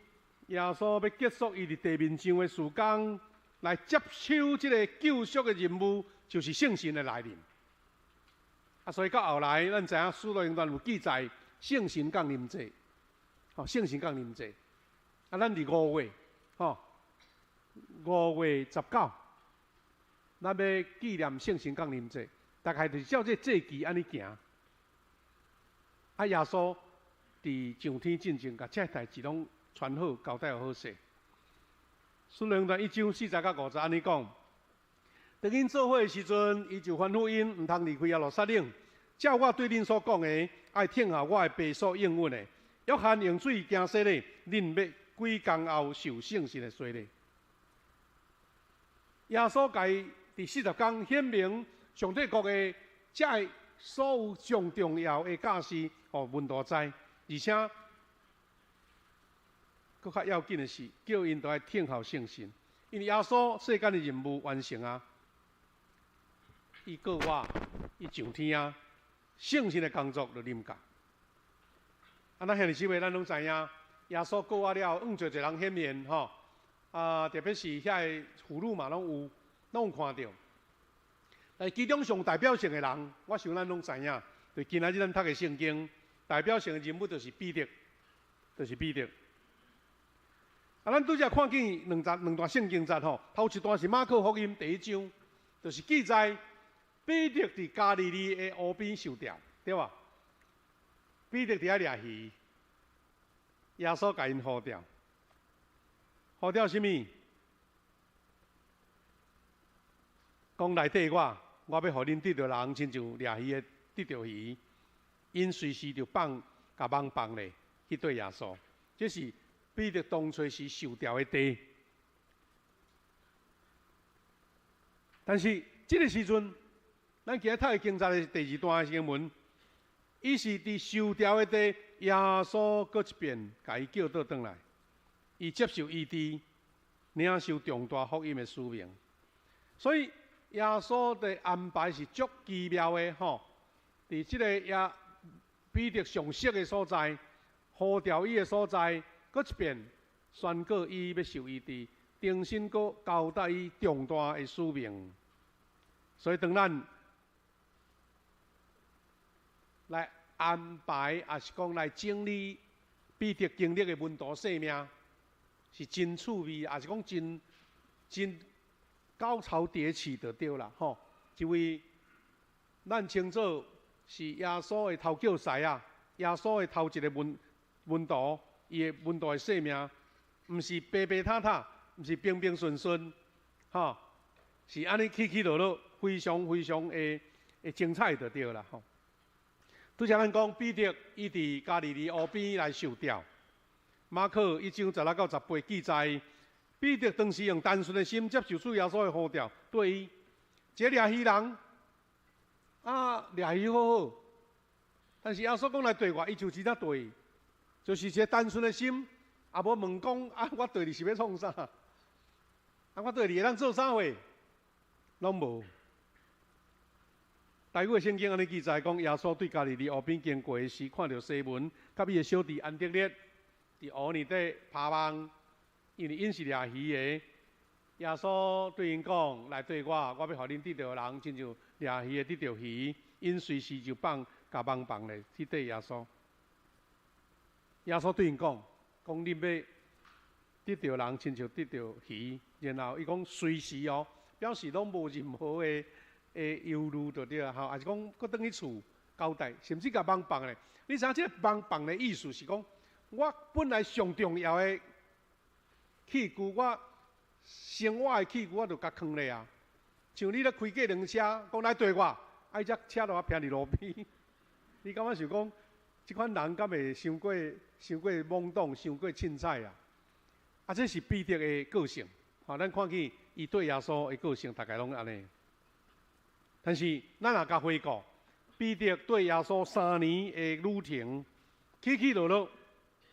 耶穌欲結束伊佇地面上的事工，來接手這个救贖的任務，就是聖神的來臨。啊，所以到後來，咱知影《使徒行傳》有記載聖神降臨節，吼，聖神降臨節。啊，咱佇五月，吼，5月19，咱欲紀念聖神降臨節，大概就是照這個節期按呢行。啊，耶穌佇上天進前，共這代誌攏傳好，交代好勢。使徒行傳1章40到50按呢講，當𪜶做伙的時陣，伊就吩咐𪜶毋通離開耶路撒冷。照我對恁所講的，愛等候我的爸所應允的。約翰用水行洗禮，恁欲幾工後受聖神的洗禮。耶穌共佇40工顯明上帝國的這个所有上重要的教示，予門徒知，而且閣較要緊的是，叫𪜶都愛等候聖神，因為耶穌世間的任務完成啊，伊過活，伊上天啊，聖神的工作就臨到。啊，咱兄弟姊妹，咱攏知影，耶穌過活了後，向濟濟人顯現吼，啊，特別是遐个婦女嘛，攏有，攏有看著。但其中上代表性的人，我想咱攏知影，就今仔日咱讀的聖經，代表性的人物就是彼得，就是彼得。啊，咱拄才看見兩節兩段聖經節吼，頭一段是馬可福音第一章，就是記載彼得佇加利利的湖邊受釣，對無？彼得佇遐掠魚，耶穌共𪜶呼召，呼召啥物？講來綴我，我欲予恁得著人，親像掠魚的得著魚。𪜶隨時就放，共網放咧去綴耶穌。這是彼得當初時受釣的地。但是這个時陣，咱今日讀的經節的第二段的經文，伊是佇受釣的地，耶穌閣一遍共伊叫倒轉來，伊接受醫治，領受重大福音的使命。所以耶穌的安排是足奇妙的吼，佇這个耶彼得上熟的所在，呼召伊的所在，閣一遍宣告伊欲受醫治，重新閣交代伊重大的使命。所以當咱來安排，抑是講來整理彼得經歷的門徒生命，是真趣味，抑是講真真高潮迭起就對啦吼。一位咱稱做是耶穌的頭叫師啊，耶穌的頭一个門門徒，伊的門徒的生命，毋是平平坦坦，毋是平平順順，吼，是按呢起起落落，非常非常的的精彩就對啦吼。拄才咱講彼得伊佇加利利湖邊來受釣，馬可1章16到18記載，彼得當時用單純的心接受主耶穌的呼召，綴伊，一个掠魚人，啊，掠魚好好，但是耶穌講來綴我，伊就真正綴伊，就是一个單純的心，也無問講啊，我綴你是欲創啥？啊，我綴你會當做啥貨？攏無。台語的聖經按呢記載講，耶穌對加利利湖邊經過的時，看著西門佮伊的小弟安德烈佇湖內底拋網，因為𪜶是掠魚的。耶穌對𪜶講：來綴我，我欲予恁得著人，親像掠魚的得著魚。𪜶隨時就放共網放咧去綴耶穌。耶穌對𪜶講：講恁欲得著人，親像得著魚。然後伊講隨時哦，表示攏無任何的猶豫就對啊，吼，抑是講閣轉去厝交代，甚至共網放咧。你知影這個網放的意思是講，我本來上重要的器具，我生活的器具，我就共囥咧啊。像你咧開計程車，講來綴我，啊，伊只車就佇路邊。你感覺想講，這款人敢會傷過傷過懵懂，傷過凊彩啊？啊，這是彼得的個性。吼，咱看見伊對耶穌的個性，大概攏按呢。但是，咱若共回顧，彼得綴耶穌3年的旅程，起起落落，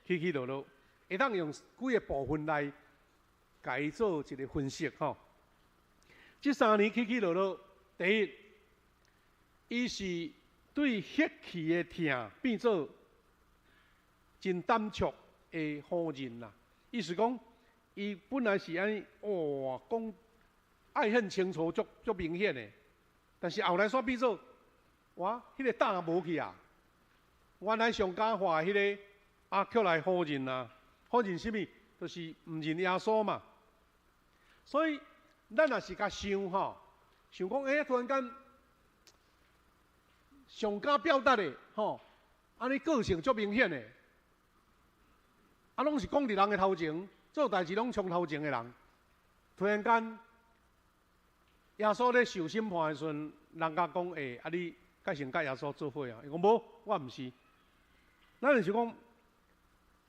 起起落落，會當用幾个部分來共伊做一个分析吼。這三年起起落落，第一，伊是對血氣的疼變做真膽怯的否認啦。意思講，伊本來是按呢，哇，講愛恨情仇足足明顯的。但是後來煞變做，哇，彼个膽無去啊！原來上敢話彼个，啊，卻來否認啊！否認啥物？就是毋認耶穌嘛。所以，咱若是共想吼，想講，欸，突然間上敢表達的吼，按呢個性足明顯的，啊，攏是講佇人的頭前，做代誌攏衝頭前的人，突然間，耶穌咧受審判的時陣，人共講，欸，啊你敢是佮耶穌做伙啊？伊講無，我毋是。咱就是講，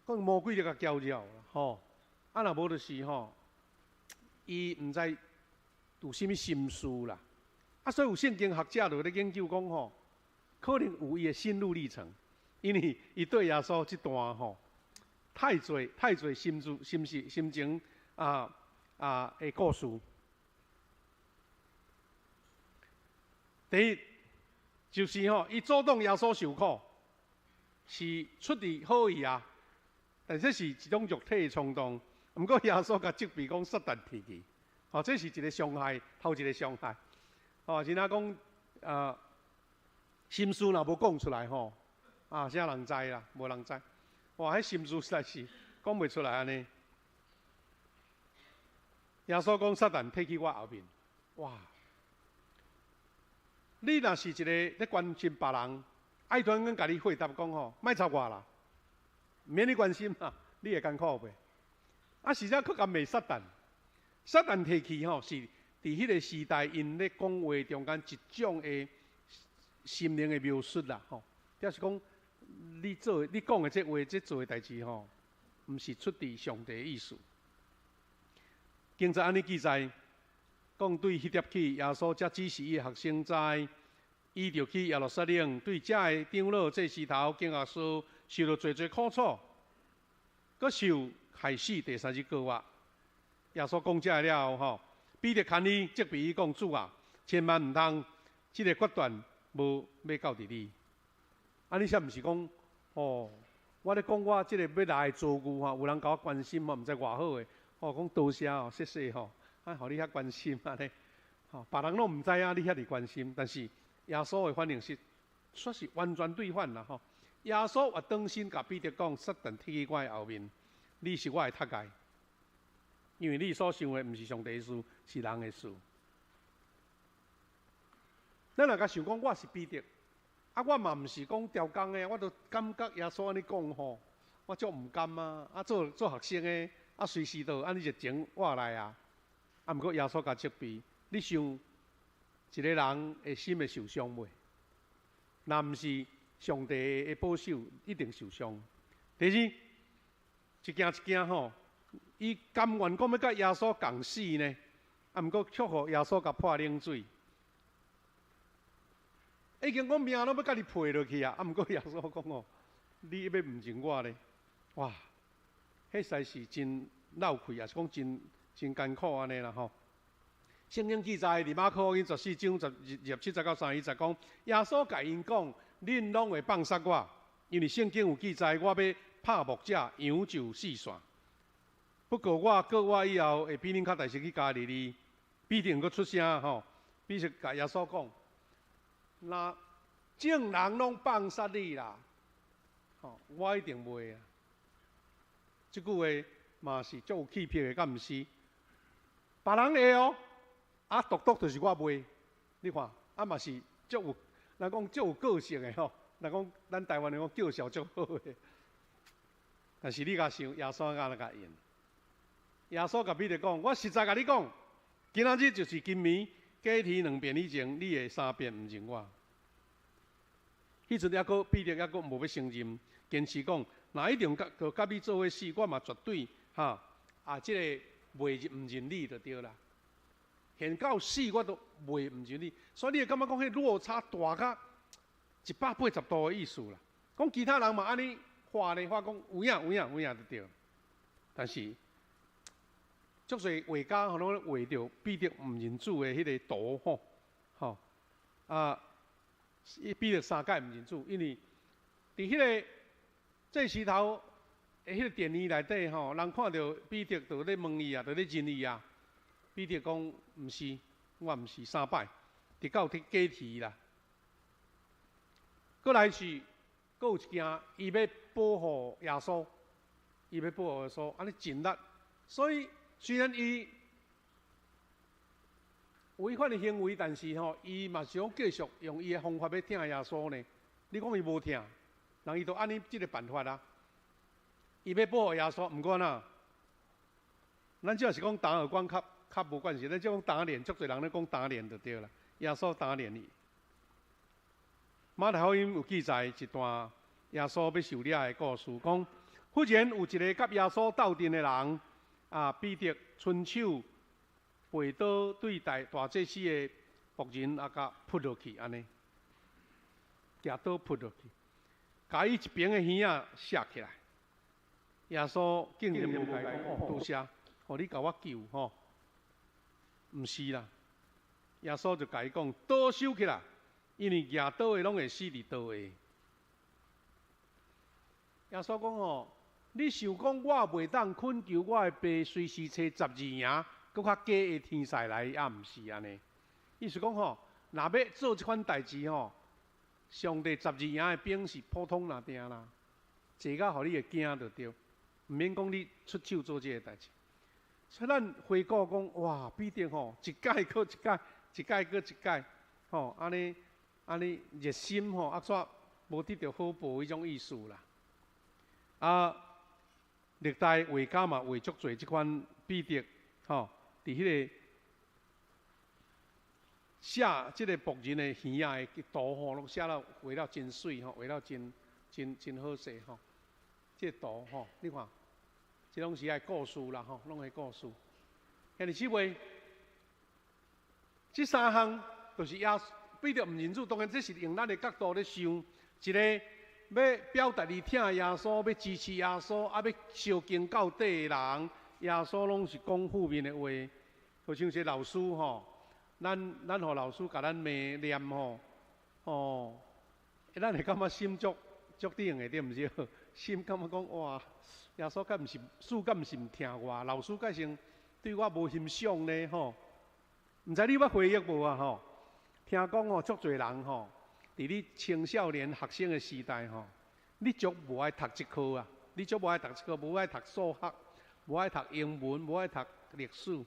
講魔鬼咧共攪擾吼，啊若無就是吼，伊毋知有啥物心思啦。啊，所以有聖經學者就咧研究講吼，可能有伊的心路歷程，因為伊對耶穌這段吼，太濟太濟心事、心事、心情啊啊的故事。第一，就是吼，伊阻擋耶穌受苦，是出自好意啊，但這是一種肉體的衝動。毋過耶穌共責備講撒旦退去，吼，這是一个傷害，頭一个傷害。吼，是若講啊，心事若無講出來吼，啊，啥人知啦？無人知。哇，彼心事實在是講袂出來按呢。耶穌講撒旦退去我後面，哇！你若是一个咧關心別人，愛突然間共你回答講吼，莫插我啦，毋免你關心啦，你會艱苦袂？啊，實在閣共罵撒旦，撒旦退去吼，是佇彼个時代𪜶咧講話中間一種的心靈的描述啦，吼，表示講你做、你講的這話、這做的代誌吼，毋是出佇上帝的意思。經節按呢記載，講對彼粒起，耶穌才指示伊的學生知，伊著去耶路撒冷，對遮的長老、祭司頭、經學士受著濟濟苦楚，閣受害死第三日復活。耶穌講這了後，吼，彼得牽伊責備伊講：主啊，千萬毋通，這个決斷無欲到佇你。啊，你啥毋是講，哦，我咧講我這个欲來的遭遇吼，有人共我關心嘛，毋知偌好的，哦，講多謝哦，謝謝吼，啊，予你遐關心按呢，吼，別人攏毋知影你遐爾關心，但是耶穌的反應是，煞是完全對反啦吼。耶穌也轉身共彼得講：撒旦退去我的後面，你是我的踢礙，因為你所想的毋是上帝的事，是人的事。咱若共想講，我是彼得，啊，我嘛毋是講刁工的，我都感覺耶穌按呢講吼，我足毋甘啊！啊，做做學生的，啊，隨時都按呢熱情活來啊。啊，毋過耶穌共責備，你想一个人的心會受傷袂？若毋是上帝的保守，一定受傷。第二，一件一件吼，伊甘願講欲佮耶穌共死呢，啊，毋過卻予耶穌共潑冷水。已經講命攏欲共你賠落去啊！啊，毋過耶穌講哦，你欲毋認我咧？哇，彼實在是真落氣，也是講真真艱苦按呢啦吼。聖經記載佇馬可福音14章27節到31節講，耶穌共𪜶講：恁攏會放殺我，因為聖經有記載，我欲拍牧者，羊就四散。不過我復活以後，會比恁較大先去加利利。彼得閣出聲吼，彼得共耶穌講：若眾人攏放殺你啦，吼，我一定袂啊。這句話嘛是足有氣魄的，敢毋是？別人會哦，啊，獨獨就是我袂。你看，啊嘛是足有，人講足有個性的吼。人講咱台灣人講叫囂足好的。但是你共想，耶穌按怎共應？耶穌共彼得講：我實在共你講，今仔日就是今暝，雞啼兩遍以前，你會三遍毋認我。彼陣猶閣彼得猶閣無欲承認，堅持講，若一定共佮你做伙死，我嘛絕對哈啊！這個袂毋認你就對啦。現到死我都袂毋認你，所以你會感覺講彼落差大甲180度的意思啦。講其他人嘛按呢話咧話講有影有影有影就對，但是足濟畫家吼攏畫著彼得毋認主的彼个圖吼，吼啊，彼得三擺毋認主，因為佇彼个祭司頭的彼个殿院內底吼，人看著彼得就咧問伊啊，就咧認伊啊。彼得講毋是，我毋是三擺，直到佇雞啼啦。閣來是，閣有一件，伊欲保護耶穌，伊欲保護耶穌，按呢盡力。所以雖然伊有彼款的行為，但是吼，伊嘛是講繼續用伊的方法欲疼耶穌呢。你講伊無疼，人伊都按呢這个辦法啊。伊欲保護耶穌，毋過哪，咱只是講打耳光較較無關係，咱只講打臉，足濟人咧講打臉就對啦。耶穌打臉伊。馬太福音有記載一段耶穌欲受掠的故事，講忽然有一个佮耶穌鬥陣的人，啊，彼得伸手拔刀對大大祭司的僕人啊，共噗落去，按呢，舉刀噗落去，共伊一邊的耳仔卸起來。耶穌竟然無共伊講哦，多謝，予你共我救吼，毋是啦。耶穌就共伊講，刀收起來，因為舉刀的攏會死佇刀下。耶穌講吼，你想講我袂當懇求我的爸隨時差十二營，閣較加的天使來，也毋是按呢。意思講吼，若欲做這款代誌吼，上帝十二營的兵是普通爾定啦，濟到予你會驚就對，毋免講你出手做這个代誌。所以咱回顧講，哇，彼得吼，一擺閣一擺，一擺閣一擺，吼，按呢按呢熱心吼，啊，煞無得著好報彼種意思啦。啊，歷代畫家嘛畫足濟這款彼得吼，佇彼個寫這个僕人的耳仔的圖吼，攏寫了畫了真媠吼，畫了真真真好勢吼。這個圖吼，你看，這攏是愛故事啦吼，攏係故事。兄弟姊妹，這三項就是耶穌彼得毋認主，當然這是用咱的角度咧想，一个欲表達伊疼耶穌，欲支持耶穌，啊，欲相敬到底的人，耶穌攏是講負面的話。好像這老師吼，咱予老師共咱罵念吼，哦，咱會感覺心足足頂的對毋對？心感覺講哇，耶穌敢毋是，主敢毋是毋疼我？老師敢是對我無欣賞呢？吼，毋知你捌回憶無啊？吼，聽講吼，足濟人吼，佇你青少年學生的時代吼，你足無愛讀這科啊，你足無愛讀這科，無愛讀數學，無愛讀英文，無愛讀歷史。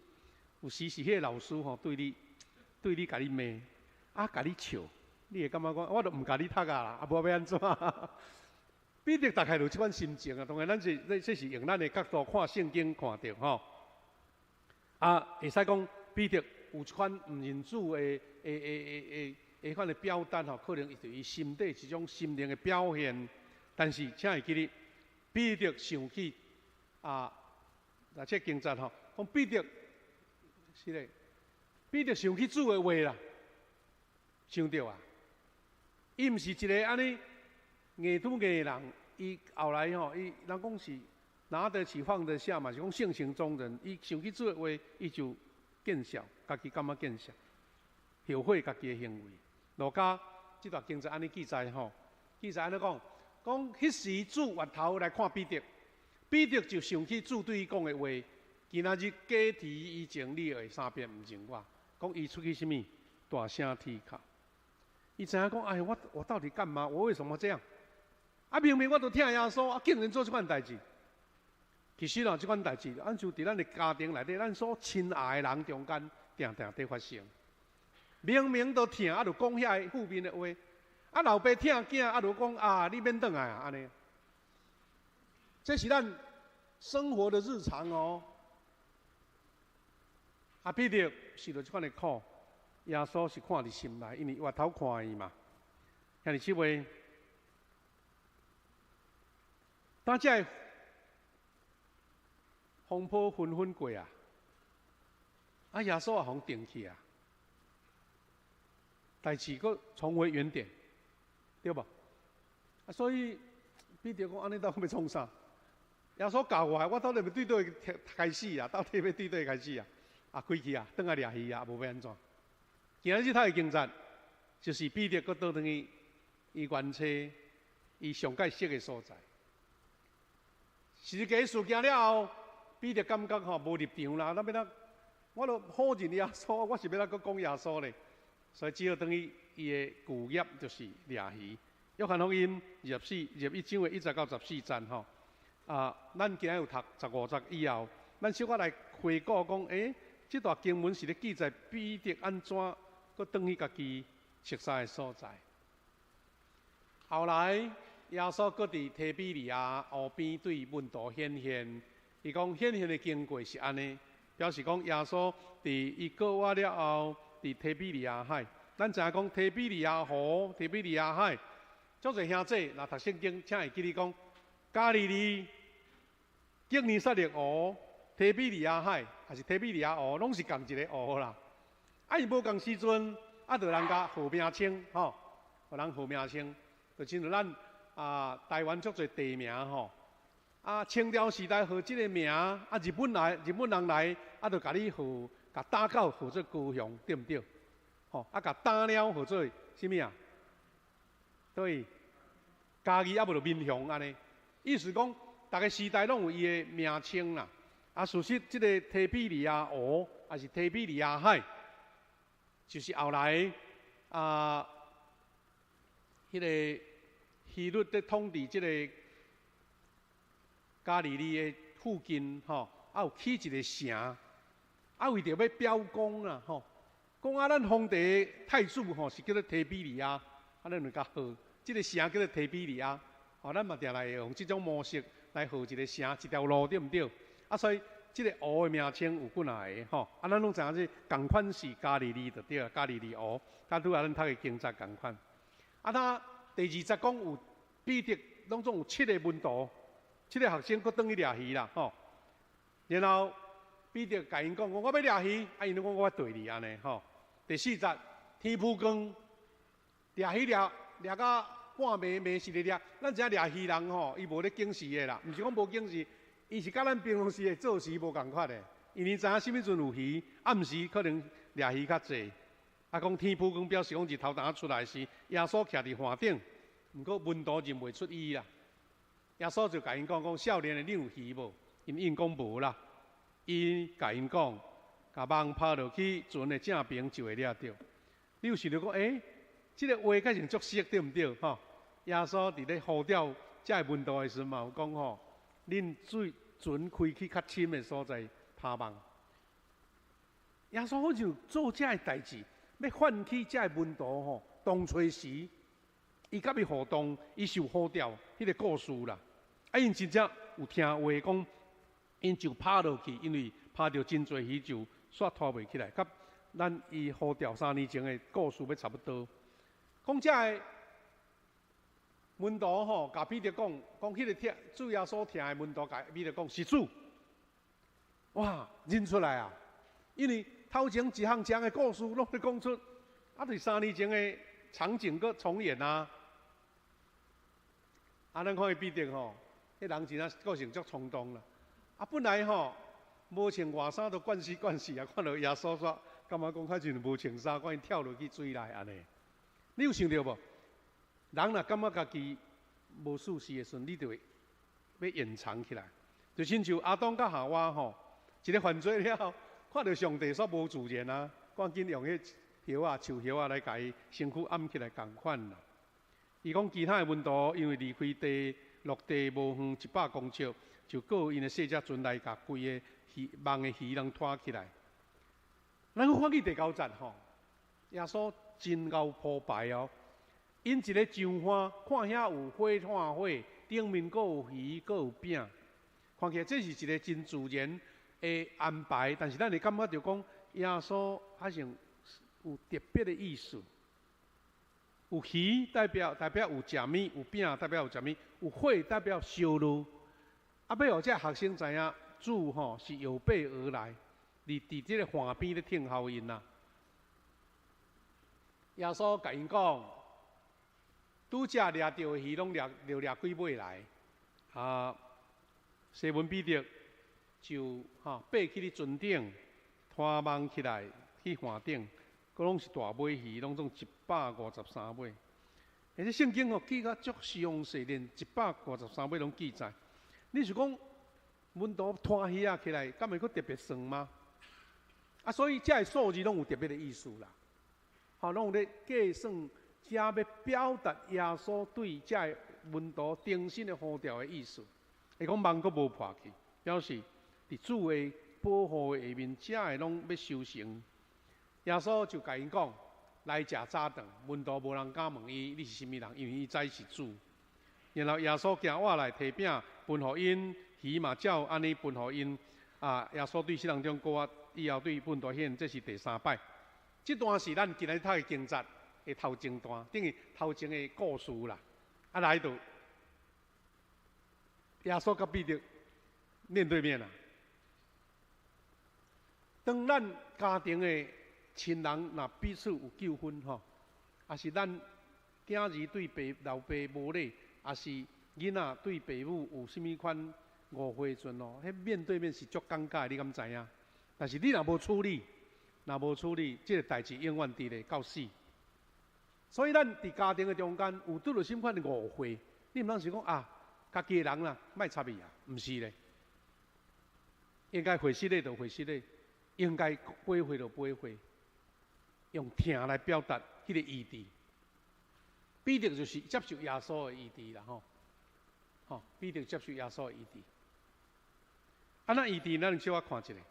有時是彼个老師吼，對你對你共你罵，啊，共你笑，你會感覺講，我都毋共你讀啊啦，啊，無欲按怎？彼得大概就這款心情啊。當然，咱是這是用咱的角度看聖經看著吼。啊，會使講彼得有這款毋認主的、的、的、的、的、的款的表達吼，可能伊就伊心底一種心靈的表現。但是，請會記得，彼得想起啊，來這經節吼，講彼得是咧，彼得想起主的話啦，想著啊，伊毋是一个按呢硬拄硬的人，伊後來吼，伊人講是拿得起放得下嘛，是講性情中人。伊想起主的話，伊就見笑，家己感覺見笑，後悔家己的行為。路加這段經節按呢記載吼，記載按呢講，講彼時主回頭來看彼得，彼得就想起主對伊講的話：今仔日雞啼以前，你會三遍毋認我。講伊出去啥物？大聲啼哭。伊知影講，哎，我到底幹嘛？我為什麼這樣？啊，明明我都疼耶穌，啊，竟然做這款代誌。其實啦，這款代誌，按就佇咱的家庭內底，咱所親愛的人中間，定定佇發生。明明都疼，啊，就講遐個負面的話。啊，老爸疼囝，啊，就講啊，你免轉來啊，按呢。這是咱生活的日常哦。啊，彼得受著這款的苦，耶穌是看佇心內，因為回頭看伊嘛。兄弟姊妹，當這個風波紛紛過啊，啊，耶穌也予定去啊，代誌閣重回原點，對無？啊，所以彼得講按呢到底欲創啥？耶穌教我，我到底欲對佗位開始啊？到底欲對佗位開始啊？啊，開去啊，轉來掠魚啊，無欲按怎？今仔日讀的經節，就是彼得閣倒轉去伊原初伊上蓋熟的所在。十字架事件了後，彼得感覺吼無立場啦，咱欲怎？我都否認耶穌，我是欲怎閣講耶穌咧？所以只好轉去伊的舊業，就是掠魚。約翰福音21章的1節到14節吼。啊，咱今仔有讀15節以後，咱小可來回顧講，欸，這段經文是咧記載彼得按怎閣轉去家己熟似的所在。後來耶穌閣佇提比利亞湖邊對門徒顯現，伊講顯現的經過是按呢，表示講耶穌佇伊過活了後，佇提比利亞海。咱知影講提比利亞湖、提比利亞海，足濟兄弟若讀聖經，請會記得講，加利利、基尼撒勒湖、提比利亞海，抑是提比利亞湖，攏是仝一个湖啦。啊，伊無仝時陣，啊，就人共號名稱，吼，予人號名稱，就親像咱啊，台灣足濟地名吼。啊，清朝時代號這个名，啊，日本來，日本人來，啊，就共你號，共打狗號做高雄，對毋對？吼，啊，共打貓號做啥物啊？對，嘉義啊，無就民雄按呢。意思講，逐个時代攏有伊的名稱啦。啊，事實這个提比利亞湖，抑是提比利亞海，就是後來啊，彼个希律佇統治這个加利利的附近，吼，啊有起一个城，啊為著欲表功啦，吼，講啊咱皇帝太子吼是叫做提比利亞，啊咱就共號，這个城叫做提比利亞，吼，咱嘛定來會用這種模式來號一个城，一條路對毋對？啊，所以這个湖的名稱有幾若个吼，啊，咱攏知影這仝款是加利利就對啦，加利利湖，佮拄仔咱讀的經節仝款。啊，他第二節講有彼得，攏總有七个門徒，七个學生閣轉去掠魚啦，吼。然後彼得共𪜶講，講我欲掠魚，啊，𪜶攏講我綴你按呢，吼。第四節天晡光，掠魚掠掠到半暝暝時咧掠，咱知影掠魚人吼，伊無咧警時的啦，毋是講無警時。伊是佮咱平常時的做時無仝款的，因為知影啥物陣有魚，暗時可能掠魚較濟。啊，講天晡光表示講日頭淡仔出來時，耶穌徛佇岸頂，毋過門徒認袂出伊啦。耶穌就共𪜶講講，少年的，恁有魚無？𪜶應講無啦。伊共𪜶講，共網拋落去船的正爿就會掠著。你有想著講，欸，這个話敢是足熟對毋對？吼，耶穌佇咧呼召這个門徒的時陣嘛有講吼，恁水船開去較深的所在拋網。耶穌好像做這个代誌，欲喚起這个門徒吼，當初時伊佮伊互動，伊受呼召彼个故事啦。啊，𪜶真正有聽話講，𪜶就拋落去，因為拋著真濟魚就煞拖袂起來，佮咱伊呼召3年前的故事欲差不多。講這个門徒吼，共彼得講，講彼个疼主耶穌疼的門徒，共彼得講是主。哇，認出來啊！因為頭前一項一項的故事攏咧講出，啊，就是3年前的場景閣重演啊！啊，咱看彼得吼，彼人真正個性足衝動啦。啊，本來吼，无穿外衫都惯死惯死啊！看著耶稣煞，感觉讲较像无穿衫，赶紧跳落去水内按呢。你有想著无？人若感觉家己无舒适的时阵，你就会欲隐藏起来。就亲像亚当佮夏娃吼，一个犯罪了后，看著上帝煞无自然啊，赶紧用彼叶仔、树叶仔来共伊身躯掩起来仝款啦。伊讲其他的门徒因为离开地落地无远100公尺，就阁𪜶的细只船来共规个鱼网的鱼拢拖起来。咱阁翻去第九节吼，耶稣真𠢕铺排哦。𪜶一个上岸，看遐有火炭火，顶面阁有鱼，阁有饼，看起来这是一个真自然的安排。但是咱会感觉著讲，耶稣好像有特别的意思。有鱼代表有食物，有饼代表有食物，有火代表烧炉。啊，欲予这学生知影，主吼是有备而来，伫这个岸边咧等候𪜶啦。耶稣共𪜶讲，拄才掠著的鱼拢掠著掠几尾来。啊，西门彼得就吼爬去咧船顶，拖网起来去岸顶，阁拢是大尾鱼，拢总153尾。而且圣经吼记甲足详细，连153尾拢记载。你是讲门徒拖鱼仔起来，敢会阁特别算吗？啊，所以这个数字拢有特别的意思啦。吼，拢有咧计算，遮欲表达耶稣对这个门徒忠心的呼召的意思。伊讲网阁无破去，表示伫主的保护的下面，这个拢欲收成。耶稣就共𪜶讲：来食早顿。门徒无人敢问伊，你是啥物人，因为伊知是主。然后耶稣行活来，提饼分予𪜶，鱼嘛照按呢分予𪜶。啊，耶稣对世人中搁以后对门徒显，这是第三摆。这段是咱今日读的经节的头前段，等于头前的故事啦。啊，来到耶稣佮彼得面对面啦。当咱家庭的亲人若彼此有纠纷吼，抑是咱囝儿对爸老爸无礼，抑是囡仔对爸母有啥物款误会时阵哦，彼面对面是足尴尬的，你敢知影？但是你若无处理，这个代志永远伫咧到死。所以咱伫家庭的中间有拄著啥物款的误会，你毋通是讲啊，家己的人啦，莫插伊啊，毋是咧。应该回失礼就回失礼，应该掰回就掰回，用疼来表达彼个医治。彼得就是接受耶稣的医治啦，吼，吼，彼得接受耶稣的医治。啊，那医治咱小可看一下。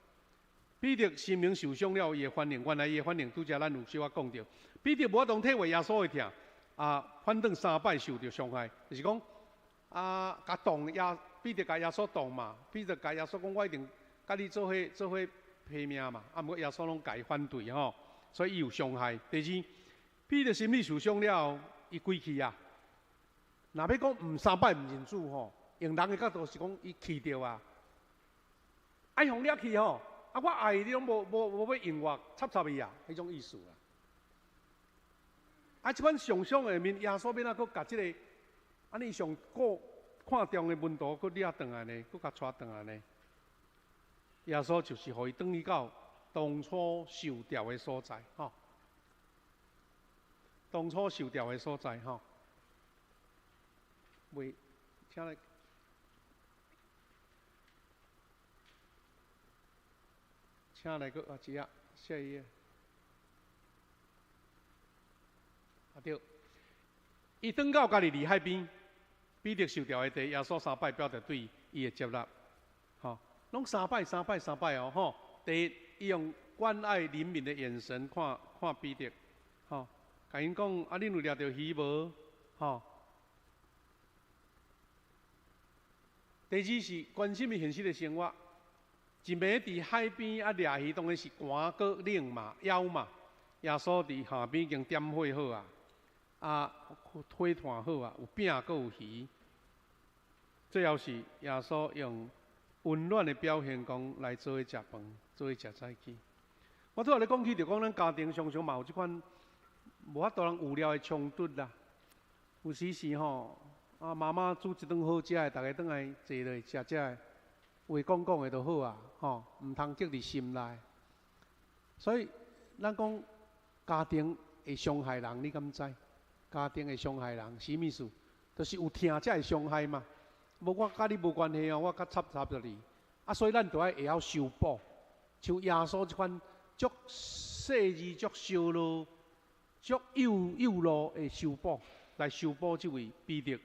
彼得心灵受伤了，伊的反应，原来伊的反应，拄才咱有小可讲著。彼得无法度体会耶稣的疼，啊，反转三摆受著伤害，就是讲啊，共挡耶，彼得共耶稣挡嘛，彼得共耶稣讲，我一定共你做伙做伙拼命嘛，啊，毋过耶稣拢共伊反对吼，所以伊有伤害。第二，彼得心理受伤了后，伊归去啊。若欲讲毋三摆毋认主吼，用人的角度是讲伊气著啊，爱予掠去吼。啊！我爱你拢无欲应我，插插伊啊，彼种意思啦。啊，这款上伤的面，耶稣欲按怎阁共这个，按呢上顾看重的门徒阁掠转来呢？阁共带转来呢？耶稣就是予伊转去到当初受召的所在，吼。当初受召的所在，吼。袂，请来。请来阁啊，一下，下一页。啊对，伊转到加利利海边，彼得受召的地，耶稣三摆表达对伊的接纳，吼，拢三摆、三摆、三摆哦，吼。第一，伊用关爱怜悯的眼神看看彼得，吼，共𪜶讲啊，恁有掠著鱼无？吼。第二是关心伊现实的生活。一暝伫海边啊掠鱼，当然是寒阁冷嘛，枵嘛。耶稣伫下边已经点火好啊，啊，火炭好啊，有饼阁有鱼。最后是耶稣用温暖的表现，讲来做伙食饭，做伙食早起。我拄仔咧讲起，就讲咱家庭常常嘛有这款无法度通预料的冲突啦。有时是吼，啊妈妈煮一顿好食的，逐家转来坐落食食的，话讲讲的就好啊。吼，毋通积伫心内。所以，咱讲家庭会伤害人，你敢知？家庭会伤害人，啥物事？就是有疼才会伤害嘛。无我佮你无关系哦，我較插插著你。啊，所以咱著愛會曉修補，像耶穌這款足細膩、足燒弱、足幼幼路的修補，來修補這位彼得。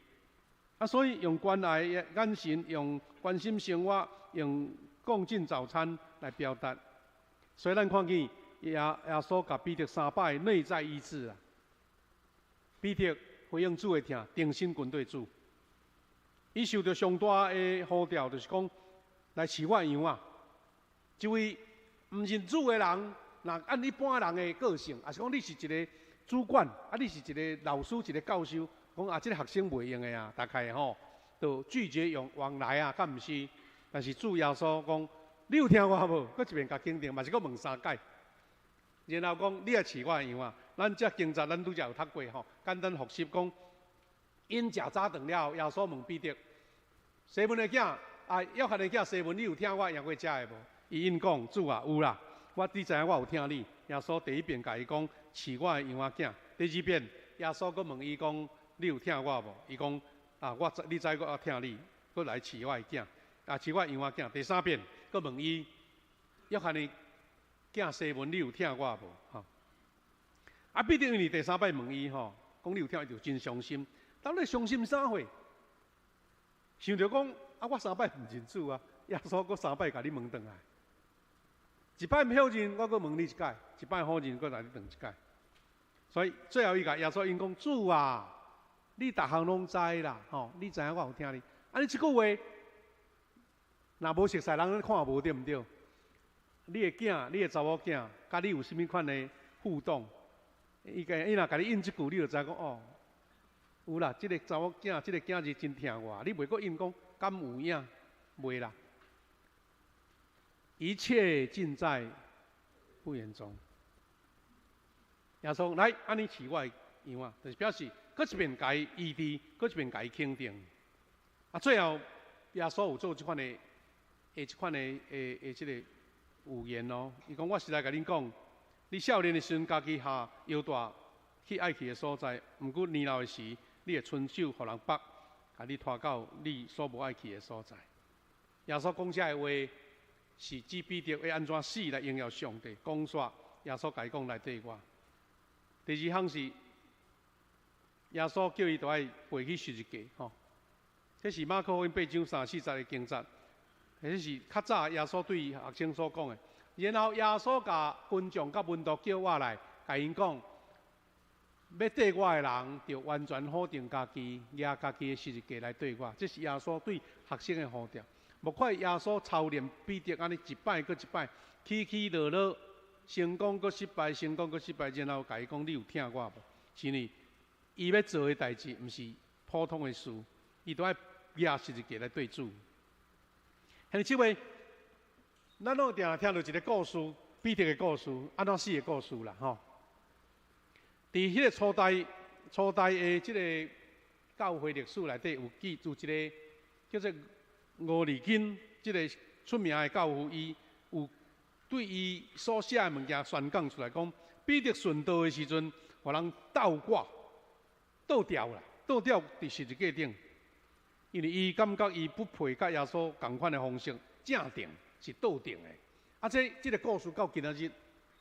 啊，所以用關愛的眼神，用關心生活，用共進早餐來表達。所以咱看見耶穌共彼得三擺內在醫治啊。彼得回應主的疼，定心跟綴主。伊受著上大的呼召，就是講來飼我羊仔。這位毋認主的人，若按一般人的個性，抑是講你是一個主管，啊，你是一個老師，一個教授，講啊，這個學生袂用的啊，大概吼，就拒絕用往來啊，敢毋是？但是主耶穌講，你有聽我無？閣一遍共肯定，嘛是閣問三擺。然後講，你愛飼我的羊仔。咱這經節咱拄才有讀過吼，簡單複習講，𪜶食早頓了後，耶穌問彼得：西門的囝啊，約翰的囝西門，你有疼我贏過這的無？伊應講：主啊，有啦，我你知影我有疼你。耶穌第一遍共伊講飼我的羊仔囝，第二遍耶穌閣問伊講：你有疼我無？伊講：啊，我知你知我疼你，閣來飼我的囝，啊，飼我羊仔囝。第三遍閣問伊：約翰的囝西門，你有疼我無？吼。啊，彼得因為第三擺問伊吼，講你有疼，伊就真傷心。到底傷心啥貨？想著講啊，我三擺毋認主啊，耶穌閣三擺共你問轉來。一擺毋否認，我閣問你一擺；一擺否認，閣來你轉一擺。所以最後伊共耶穌應講：主啊，你逐項攏知啦，吼，你知影我有疼你。啊，你這句話，若無熟似人看無對毋對？你的囝，你的查某囝，佮你有啥物款的互動？伊若共你應這句，你就知講哦，有啦，這個查某囝，這個囝兒真疼我。你袂閣應講敢有影？袂啦。一切盡在不言中。耶穌來，按呢飼我的羊仔，就是表示閣一遍共伊醫治，閣一遍共伊肯定。啊，最後耶穌有做這款的，的這款的的的這個預言哦。伊講我實在共恁講，你少年的時陣，家己下腰帶去愛去的所在；毋過年老的時，你會伸手予人縛，共你拖到你所無愛去的所在。耶穌講這个話，是指彼得欲按怎死來榮耀上帝。講煞，耶穌共伊講來綴我。第二項是耶穌叫伊著愛背起十字架，吼。這是馬可福音八章三四節的經節，這是較早耶穌對學生所講的。然後耶穌共群眾佮門徒叫倚來，共𪜶講：欲綴我的人，著完全否定家己，舉家己的十字架來綴我。這是耶穌對學生的呼召。莫看耶穌操練彼得按呢一擺閣一擺，起起落落，成功閣失敗，成功閣失敗，然後共伊講：你有疼我無？是因為伊欲做的代誌，毋是普通的事，伊著愛舉十字架來綴主。兄弟姊妹，咱攏定聽著一個故事，彼得的故事，按怎死的故事啦，吼。佇彼個初代的這個教會歷史內底，有記有一個叫做奧利金，這個出名的教父，伊有對伊所寫的物件宣講出來，講彼得殉道的時陣，予人倒掛、倒吊啦，倒吊佇十字架頂，因為伊感覺伊不配佮耶穌仝款的方式正定是倒定的。啊，這個故事到今仔日，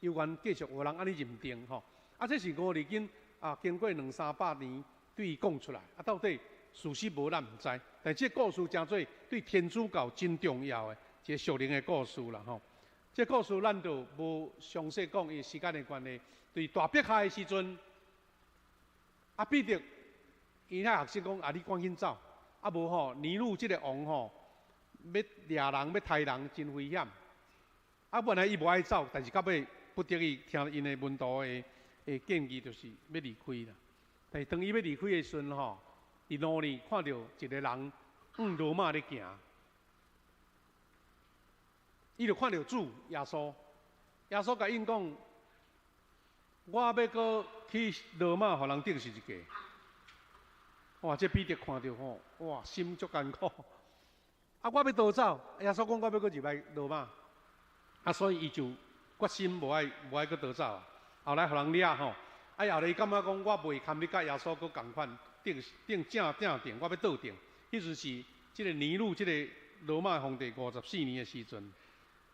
猶原繼續有人按呢認定吼。啊，這是奧利金啊，經過兩三百年對伊講出來，啊，到底事實無咱毋知，但這個故事成做對天主教真重要的一個屬靈的故事啦吼。這個故事咱就無詳細講，因為時間的關係。佇大迫害的時陣，啊彼得𪜶遐學生講啊，你趕緊走，啊無吼尼祿這個王吼欲掠人欲刣人，真危險。啊本來伊無愛走，但是到尾不得已聽𪜶的門徒的建議，就是欲離開啦。但是當伊欲離開的時陣吼，佇路裡看著一個人向羅馬咧行，伊就看著主耶穌，耶穌共𪜶講：我欲閣去羅馬，予人釘十字架。哇！這彼得看著吼，哇，心足艱苦。啊，我欲逃走，耶穌講我欲閣入來羅馬。啊，所以伊就決心無愛閣逃走啊。後來予人掠吼，啊，後來伊感覺講我袂堪得佮耶穌閣仝款，釘釘正正釘，我欲倒釘。彼陣是這個尼祿這個羅馬皇帝54年的時陣，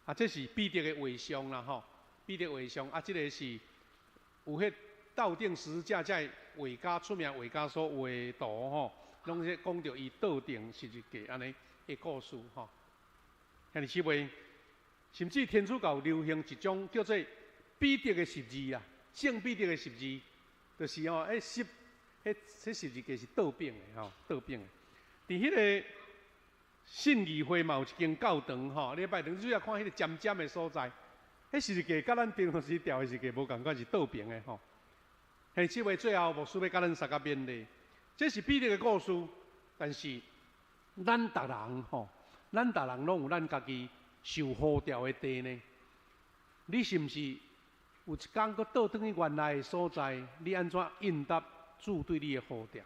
啊，這是彼得的畫像啦吼，彼得畫像啊，這個是有彼倒釘十字架這畫家出名畫家所畫的圖吼，攏是講著伊倒釘十字架按呢的故事吼。兄弟姊妹，甚至天主教流行一種叫做彼得的十字啊，聖彼得的十字，就是吼，彼十彼彼十字架是倒反的吼，倒反的。佇彼个信義會嘛有一間教堂吼，禮拜堂主要看彼個尖尖的所在，彼十字架佮咱平常時吊的十字架無仝款，是倒平的吼。兄弟姊妹，最後牧師欲佮咱相佮勉勵，這是彼得的故事，但是咱逐人吼，咱逐人攏有咱家己受呼召的地呢。你是毋是有一工閣倒轉去原來的所在？你按怎應答主對你的呼召？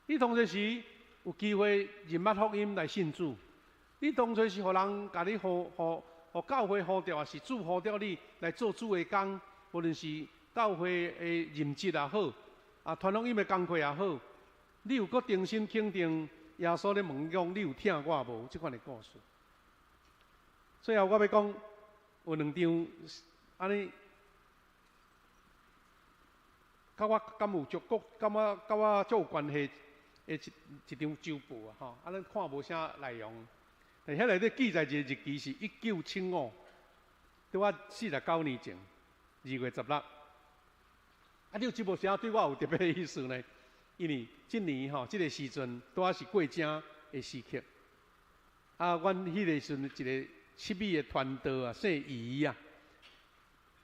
你當初時有機會認捌福音來信主，你當初是予人共你呼呼，予教會呼召，抑是主呼召你來做主的工？無論是教會的任職也好，啊，傳福音的工課也好，你有閣重新肯定耶穌咧問講，你有疼我無？這款的故事。最後我欲講有兩張按呢，佮我感有足國，感覺佮我足有關係的一一張週報啊，吼，啊，咱看無啥內容，但遐內底記載一個日期是1975，對我49年前，2月16。啊，你有知無啥對我有特別的意思呢？因為這年吼，這個時陣拄仔是過正的時刻。啊，阮彼個時陣一個七米的傳道啊，姓余啊，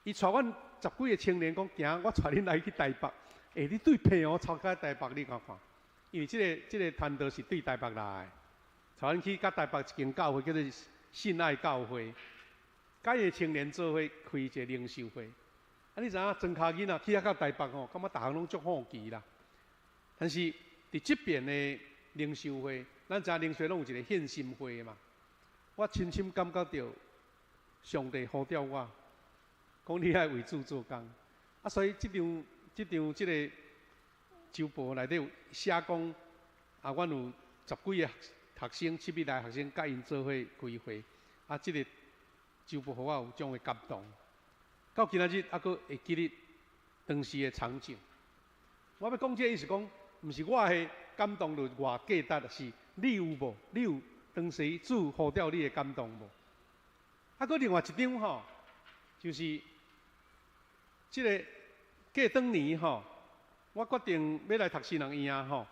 伊帶阮十幾個青年講行，我帶恁來去台北。欸，你對澎湖走到台北，你看看，因為這個傳道是對台北來的，帶阮去佮台北一間教會叫做信愛教會，佮伊的青年做伙開一個靈修會。啊，你知影莊跤囡仔去遐到台北吼，感覺逐項攏足好奇啦。但是佇這邊的靈修會，咱知影靈修會攏有一個獻心會嘛。我深深感覺著上帝呼召我，講你愛為主做工。啊，所以這張這張這個週報內底有寫講，啊，阮有十幾個學生，七米來學生，佮𪜶做伙開會。啊，這個週報予我有這種的感動。到今仔日猶閣會記得當時的場景。我欲講這個意思講，毋是我的感動就偌價值，是你有無？你有當時主呼召你的感動無？啊，閣另外一張吼，就是這個過轉年吼，我決定欲來讀神學院吼。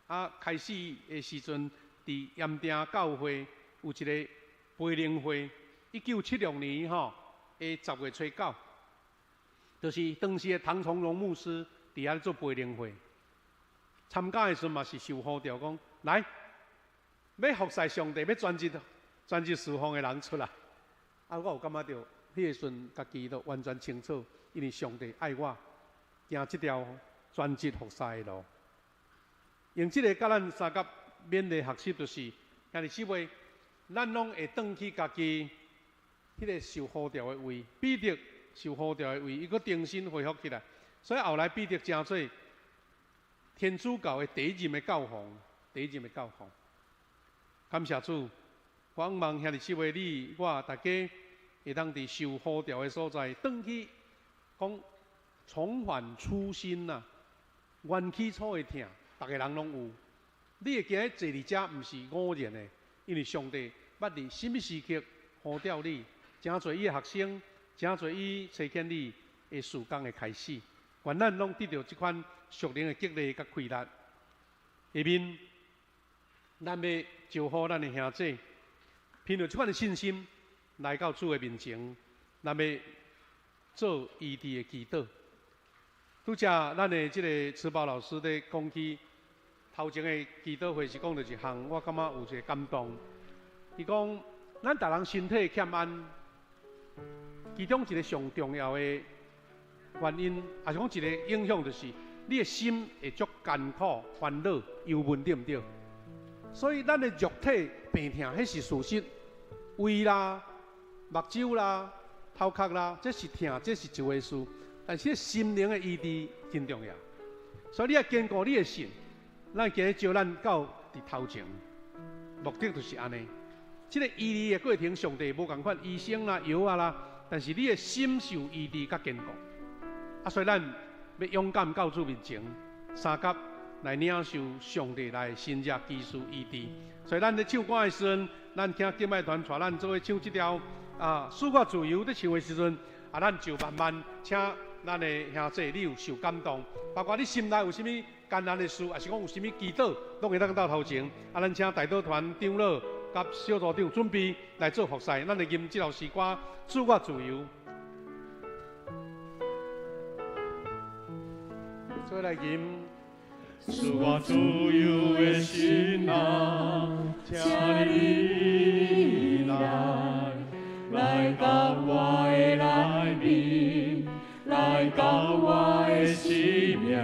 啊，開始的時陣，佇鹽埕教會有一個培靈會，1976年吼的10月初9，就是當時的唐崇榮牧師佇遐做培靈會。參加的時陣嘛是受呼召講，來，欲服侍上帝，欲專職專職侍奉的人出來。啊，我有感覺著，彼個時陣家己都完全清楚，因為上帝愛我，行這條專職服侍的路。用這個佮咱相佮勉勵學習，就是兄弟姊妹，咱攏會轉去家己彼個受呼召的位，彼得受呼召的位，伊閣重新恢復起來。所以後來彼得成做天主教的第一任的教皇，第一任的教皇。感謝主，我望兄弟姊妹你我大家會當佇受呼召的所在，轉去講重返初心呐，原起初的疼，逐个人攏有。你會今日坐佇遮，毋是偶然的，因為上帝捌佇啥物時刻呼召你，成做伊的學生，成做伊差遣你的事工的開始。願咱攏得著這款屬靈的激勵佮氣力。下面，咱欲招呼咱的兄姊，憑著這款的信心來到主的面前，咱欲做醫治的祈禱。拄才咱的這個慈寶老師咧講起頭前的祈禱會是講著一項，我感覺有一個感動。伊講，咱逐人身體欠安，其中一個上重要的原因，抑是講一個影響，就是你的心會足艱苦、煩惱、憂悶，對毋對？所以咱的肉體病痛，彼是事實。胃啦、目睭啦、頭殼啦，這是疼，這是一回事。但是心靈的醫治真重要，所以你要堅固你的信。咱今日招咱到佇頭前，目的就是按呢。這個醫治的過程，上帝無仝款，醫生啦、藥啊啦，但是你的心受醫治較堅固。啊，所以咱欲勇敢到主面前，相佮來領受上帝來神蹟奇事醫治。所以咱咧唱歌的時陣，咱請敬拜團帶咱做伙唱這條啊，賜我自由咧唱的時陣，啊，咱就慢慢請咱的兄弟，你有受感動，包括你心內有啥物艱難的事，抑是講有啥物祈禱，攏會當到頭前。啊，咱請代禱團長老佮小組長準備來做服侍，咱來吟這首詩歌，賜我自由。做來吟。賜我自由的神啊，請你來，來到我的內面，來到我的生命，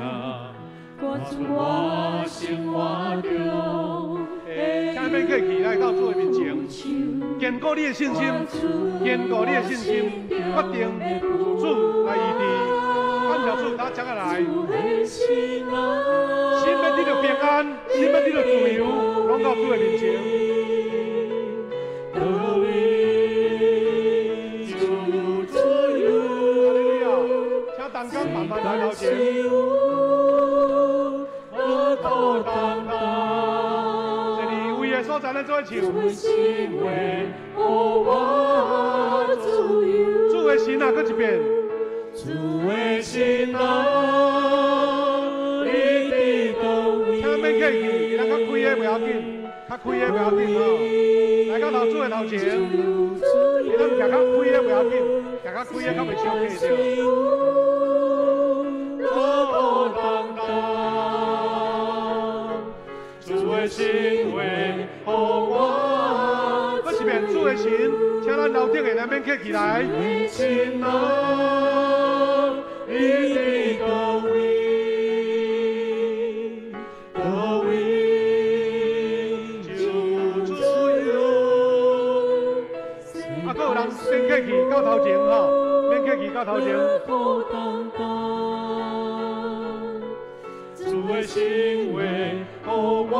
趕出我生活中的請免客氣，來到主的面前，堅固你的信心，堅固你的信心，決定主來醫治。感謝主，大家來。心欲得著平安，心欲得著自由，攏到主的面前。哈利路亞！請同工慢慢來頭前。這裡位的所在，咱做伙唱。主的神啊，閣一遍。主的神啊，你佇佗位？請免客氣，伊人較開的袂要緊，較開的袂要緊吼。來到頭主的頭前，伊人徛較開的袂要緊，徛較開的較袂傷客對。主的神話予我。閣一遍，主的神，請咱樓頂的來免客氣來。神啊，你佇佗位？佗位就自由。啊，閣有人免客氣到頭前吼，免客氣到頭前。主的神話予我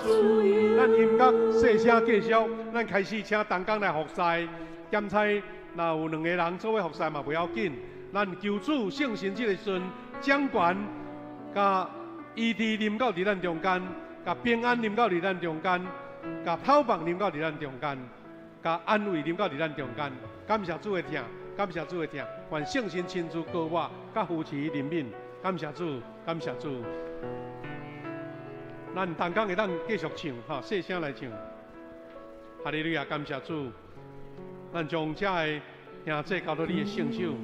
自由。咱音樂細聲繼續，咱開始請同工來服侍。檢查若有兩個人做伙服侍嘛，袂要緊。咱求主聖神這個時陣掌權，共醫治臨到佇咱中間，共平安臨到佇咱中間，共透放臨到佇咱中間，共安慰臨到佇咱中間。感謝主的疼，感謝主的疼，願聖神親自膏抹，佮扶持憐憫。感謝主，感謝主。咱同工會當繼續唱，哈，細聲來唱。哈利路亞，感謝主。咱將這个兄弟交到你的聖手，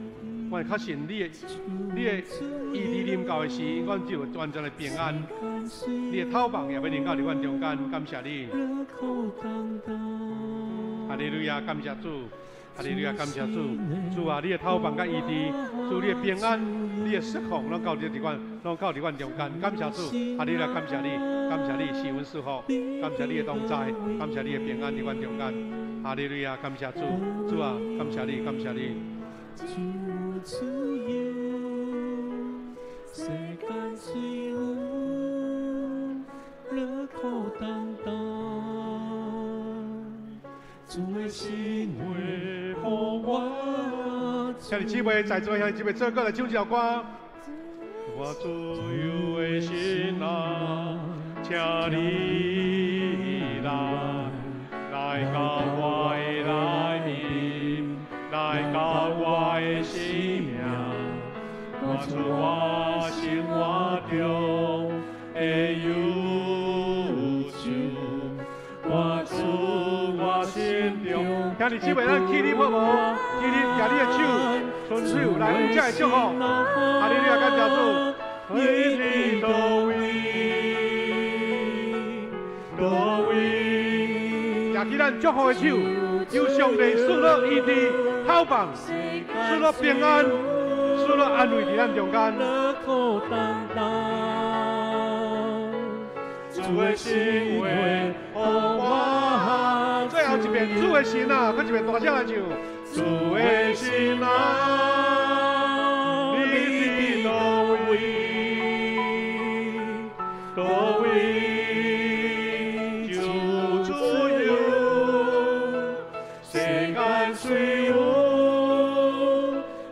我確信你的醫治臨到的時，阮就有完全的平安。你的透放也欲臨到佇阮中間，感謝你。哈利路亞，感謝主。哈利路亞，感謝主。主啊，你的透放佮醫治，主你的平安，你的釋放，攏交佇阮，攏交佇阮中間。感謝主，哈利路亞，感謝你，感謝你施恩賜福，感謝你的同在，感謝你的平安佇阮中間。哈利路亞，感謝主，主啊，感謝你，感謝你。兄弟姊妹，在座兄弟姊妹，做伙來唱這首歌。我自由的心啊，請你來，來到我的內面，來到我的生命，趕出我生活中的憂愁，趕出我心中。兄弟姊妹，咱起立好無？起立，舉你的手，伸手來，用這個祝福。哈利路亞，感謝主。你佇佗位？佗位？舉起咱祝福的手，求上帝賜予醫治、透放，賜予平安，賜予安慰佇咱中間。主的神話予我。最後一遍，主的神啊，閣一遍大聲來唱。主的神啊，你佇佗位？佗位就自由，世間雖有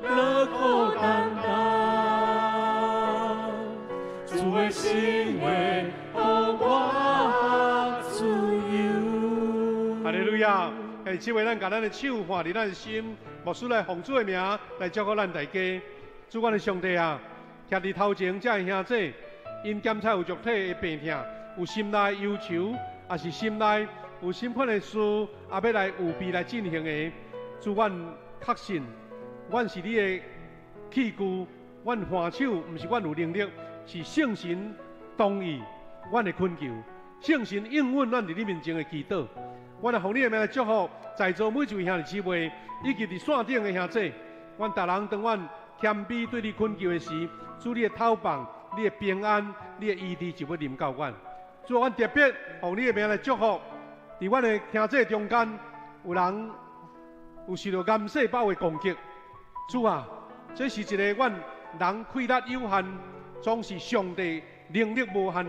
樂苦擔當，主的心話予我自由。哈利路亞！這位咱共咱的手放佇咱的心，牧師來奉主的名來祝福咱大家。主，阮的上帝啊，徛佇頭前這个兄弟，𪜶檢查有肉體的病痛，有心內憂愁，抑是心內有什款的事，也欲來預備來進行的。主，阮確信，阮是你的器具，阮還手，毋是阮有能力，是聖神同意阮的懇求，聖神應允咱佇你面前的祈禱。阮來奉你的名來祝福在座每一位兄弟姊妹，以及佇線頂的兄弟。阮逐人當阮謙卑對你懇求的時，主你的透放、你的平安、你的醫治就欲臨到阮。主，阮特別奉你的名來祝福，佇阮的兄弟中間有人有受到癌細胞的攻擊。主啊，這是一個阮人氣力有限，總是上帝能力無限，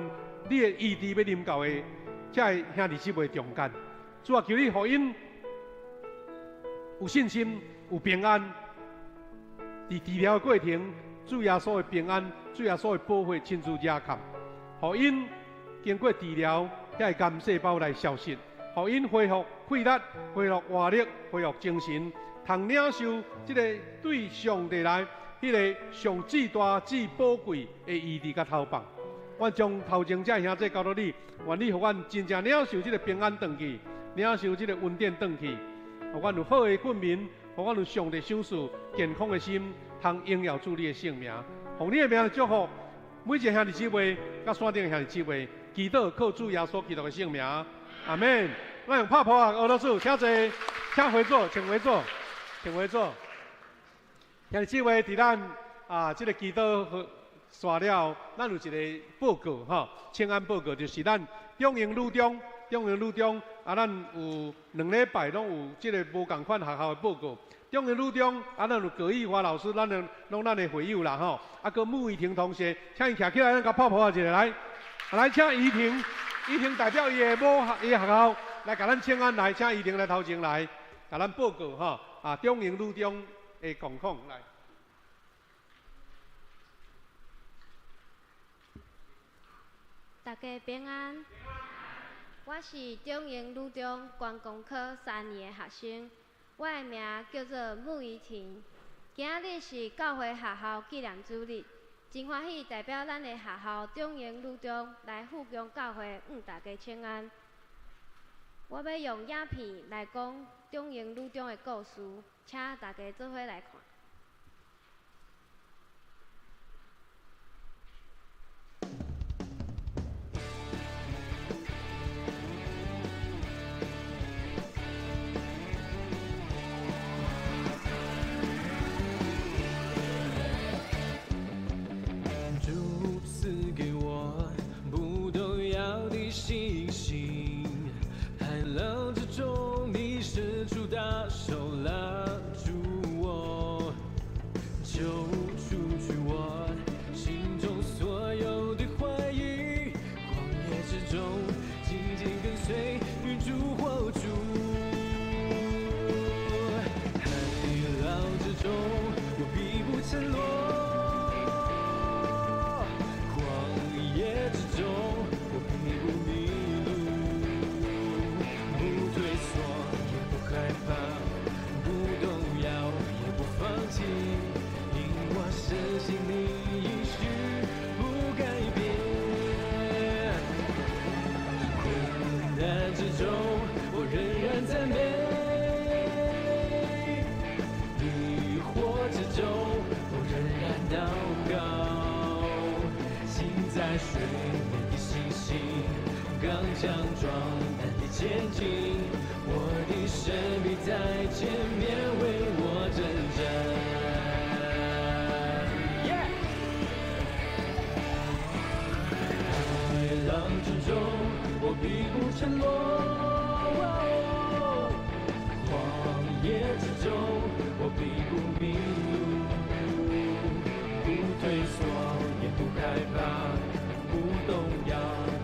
你的醫治欲臨到的這个兄弟姊妹中間。主啊，求你予𪜶有信心、有平安，佇治療的過程，主耶穌的平安、主耶穌的保護親自遮蓋，予𪜶經過治療，遐个癌細胞來消失，予𪜶恢復氣力、恢復活力、恢復精神，通領受這个對上帝來彼个上至大、至寶貴的醫治佮投放。阮將頭前這兄弟交託你，願你予阮真正領受這个平安轉去。領受這個恩典轉去，予阮有好的困眠，予阮有上帝賞賜健康的心，通榮耀主你的聖名。奉你的名祝福每一個兄弟姊妹，佮線頂的兄弟姊妹，祈禱靠主耶穌基督的聖名，阿們。咱用拍噗仔，俄羅斯，請坐，請回座，請回座，請回座。兄弟姊妹，佇咱啊，這个祈禱煞了，咱有一个報告吼，請安報告，就是咱中營女中。中營女中啊，咱有兩禮拜攏有這个無仝款學校的報告。中營女中啊，咱有葛玉華老師，咱的攏咱的會友啦吼。啊，閣穆怡婷同學，請伊徛起來，咱共拍噗仔一下來。來，請怡婷，怡婷代表伊的母校、伊的學校來共咱請安來，請怡婷來頭前來，共咱報告吼。啊，中營女中的狀況來。大家平安。我是中營女中觀光科三年的學生，我的名叫做穆怡婷。今仔日是教會學校紀念主日，真歡喜代表咱的學校中營女中來富強教會向大家請安。我欲用影片來講中營女中的故事，請大家做伙來看。信心，海浪之中，你伸出大手拉住我，就除去我心中所有的懷疑。曠野之中，緊緊跟隨與主活主。海浪之中，我必不沉落。曠野之中，我必不迷路，不退縮，也不害怕，不動搖，也不放棄，因我深信你應許不改變。困難之中，我仍然讚美；迷惑之中，我仍然禱告。心在水面的星星，剛強壯膽的前進，我的神必在前面為我征戰。海浪之中，我必不沉落。必不迷路，不退缩，也不害怕，不动摇，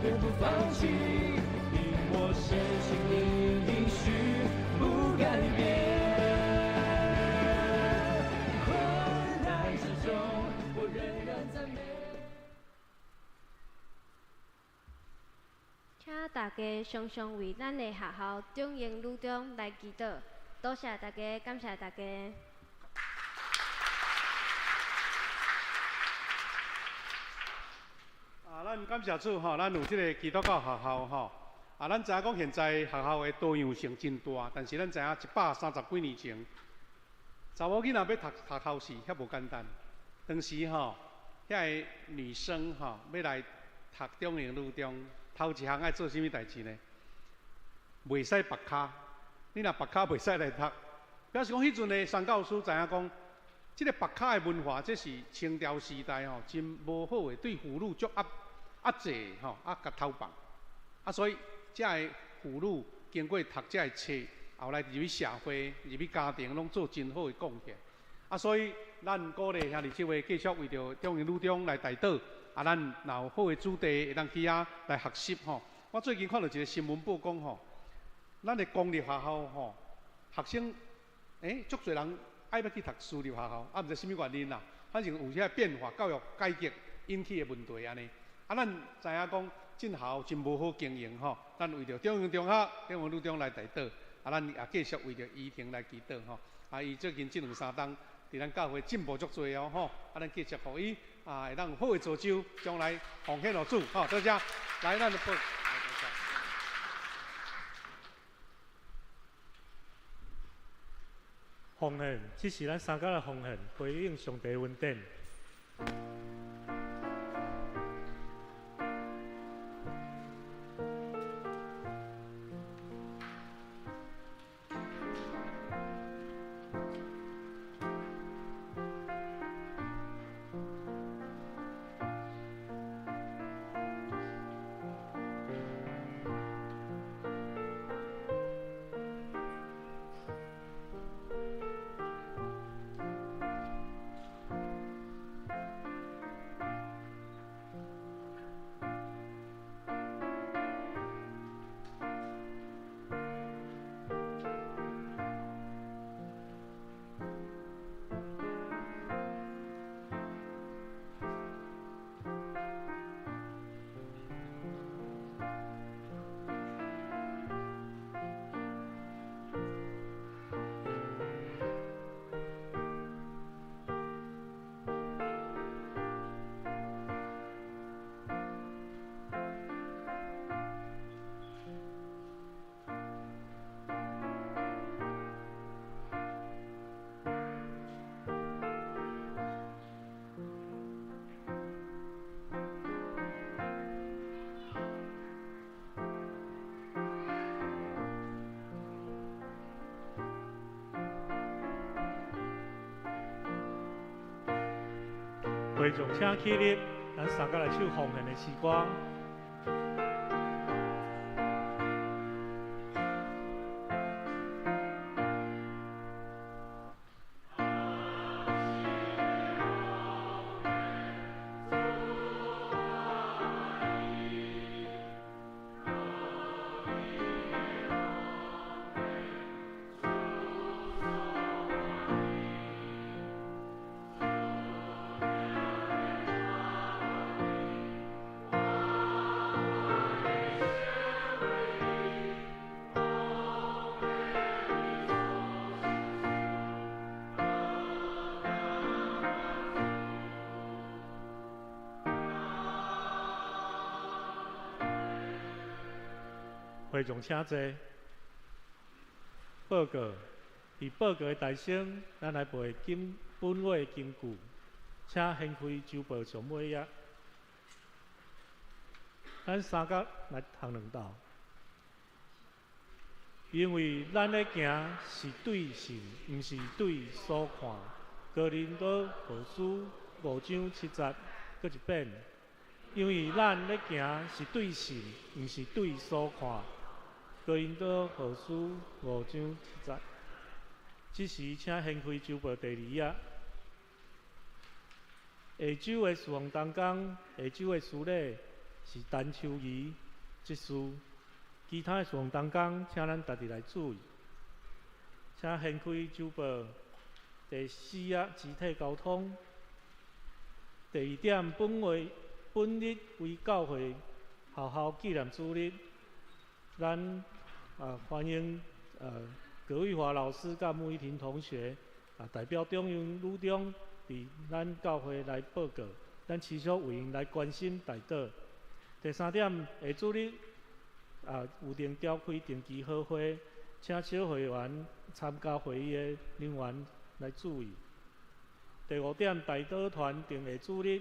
也不放弃，因我深信你应许不改变。困难之中，我仍然赞美。请大家常常为咱的学校中英女中来祈祷，多谢大家，感谢大家。啊，咱感谢主吼，咱有这个基督教学校吼。啊，咱知影讲现在学校的多样性真大，但是咱知影130几年前，查某囡仔欲读学校是遐无简单。当时吼，遐个女生吼欲来读中英女中，头一项爱做啥物代志呢？袂使缚跤，你若缚跤袂使来读。表示讲彼阵的宣教师知影讲，这个缚跤的文化，这是清朝时代吼真无好的，对妇女足压压制吼，啊，共偷放。啊，所以这个妇女经过读这个册，后来入去社会、入去家庭，拢做真好的贡献。啊，所以咱鼓励兄弟姊妹继续为著中英女中来代祷。啊，咱若有好的子弟会当去遐来学习吼。我最近看到一个新闻报讲吼，咱的公立学校吼，学生足济人爱欲去读私立学校，啊，毋知啥物原因啦。反正有遐个变化，教育改革引起的问题按呢。啊，咱知影讲进校真无好经营吼，咱为著中英中学、中英女中来代祷，啊，咱也继续为著怡婷来祈祷吼。啊，伊最近这两三冬伫咱教会进步足济哦吼，啊，咱继续予伊啊会当有好的造就，将来奉献予主吼。多谢，来，咱就报。奉献，这是咱三角的奉献，回应上帝恩典。会众请起立，咱三个来唱奉献的诗歌。会众请坐。报告，伫报告的大声，咱来背经本位金句，请掀开周报上尾页。咱三角来读两道。因为咱咧行是对信，毋是对所看。哥林多后书5章7节，阁一遍。因为咱咧行是对信，毋是对所看。哥林多后书5章7节，這時請掀開周報第二頁。下晝的事奉同工，下晝的司禮是陳秋儀執事。其他的事奉同工，請咱逐日來注意。請掀開周報第四頁，肢體交通。第二點，本會本日為教會學校紀念主日，咱歡迎葛玉華老師佮穆一婷同學代表中央女中佇咱教會來報告，咱持續為𪜶來關心代禱。第三點，下主日有定召開定期好會，請小會員參加會議的人員來注意。第五點，代禱團定下主日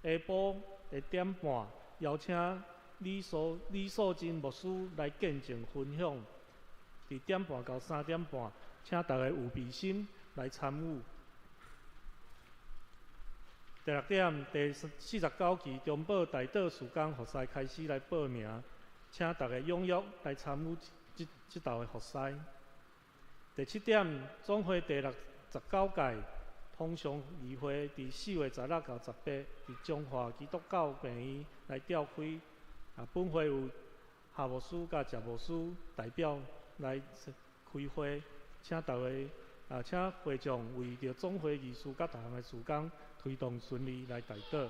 下晡一點半，邀請李素貞牧師來見證分享。佇點半到三點半，請大家有備心來參與。第六點，第49期中保代禱事工服事開始來報名，請大家踴躍來參與這道的服事。第七點，總會第69屆通常議會佇4月16到18，佇彰化基督教病院來召開。本會有夏牧師佮謝牧師代表來開會，請大家請會長為著總會議事佮逐項的事工推動順利來代禱。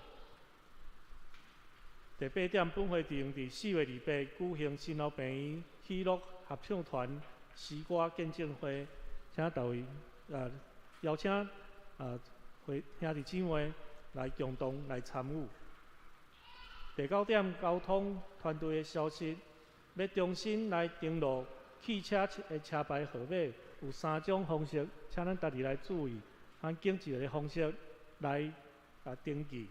第八點，本會定佇4月28舉行新老病院喜樂合唱團詩歌見證會，請大家邀請會兄弟姊妹來共同來參與。第九點，交通團隊的消息，欲重新來登錄汽車的車牌號碼，有三種方式，請咱逐日來注意。咱揀一个方式來登記，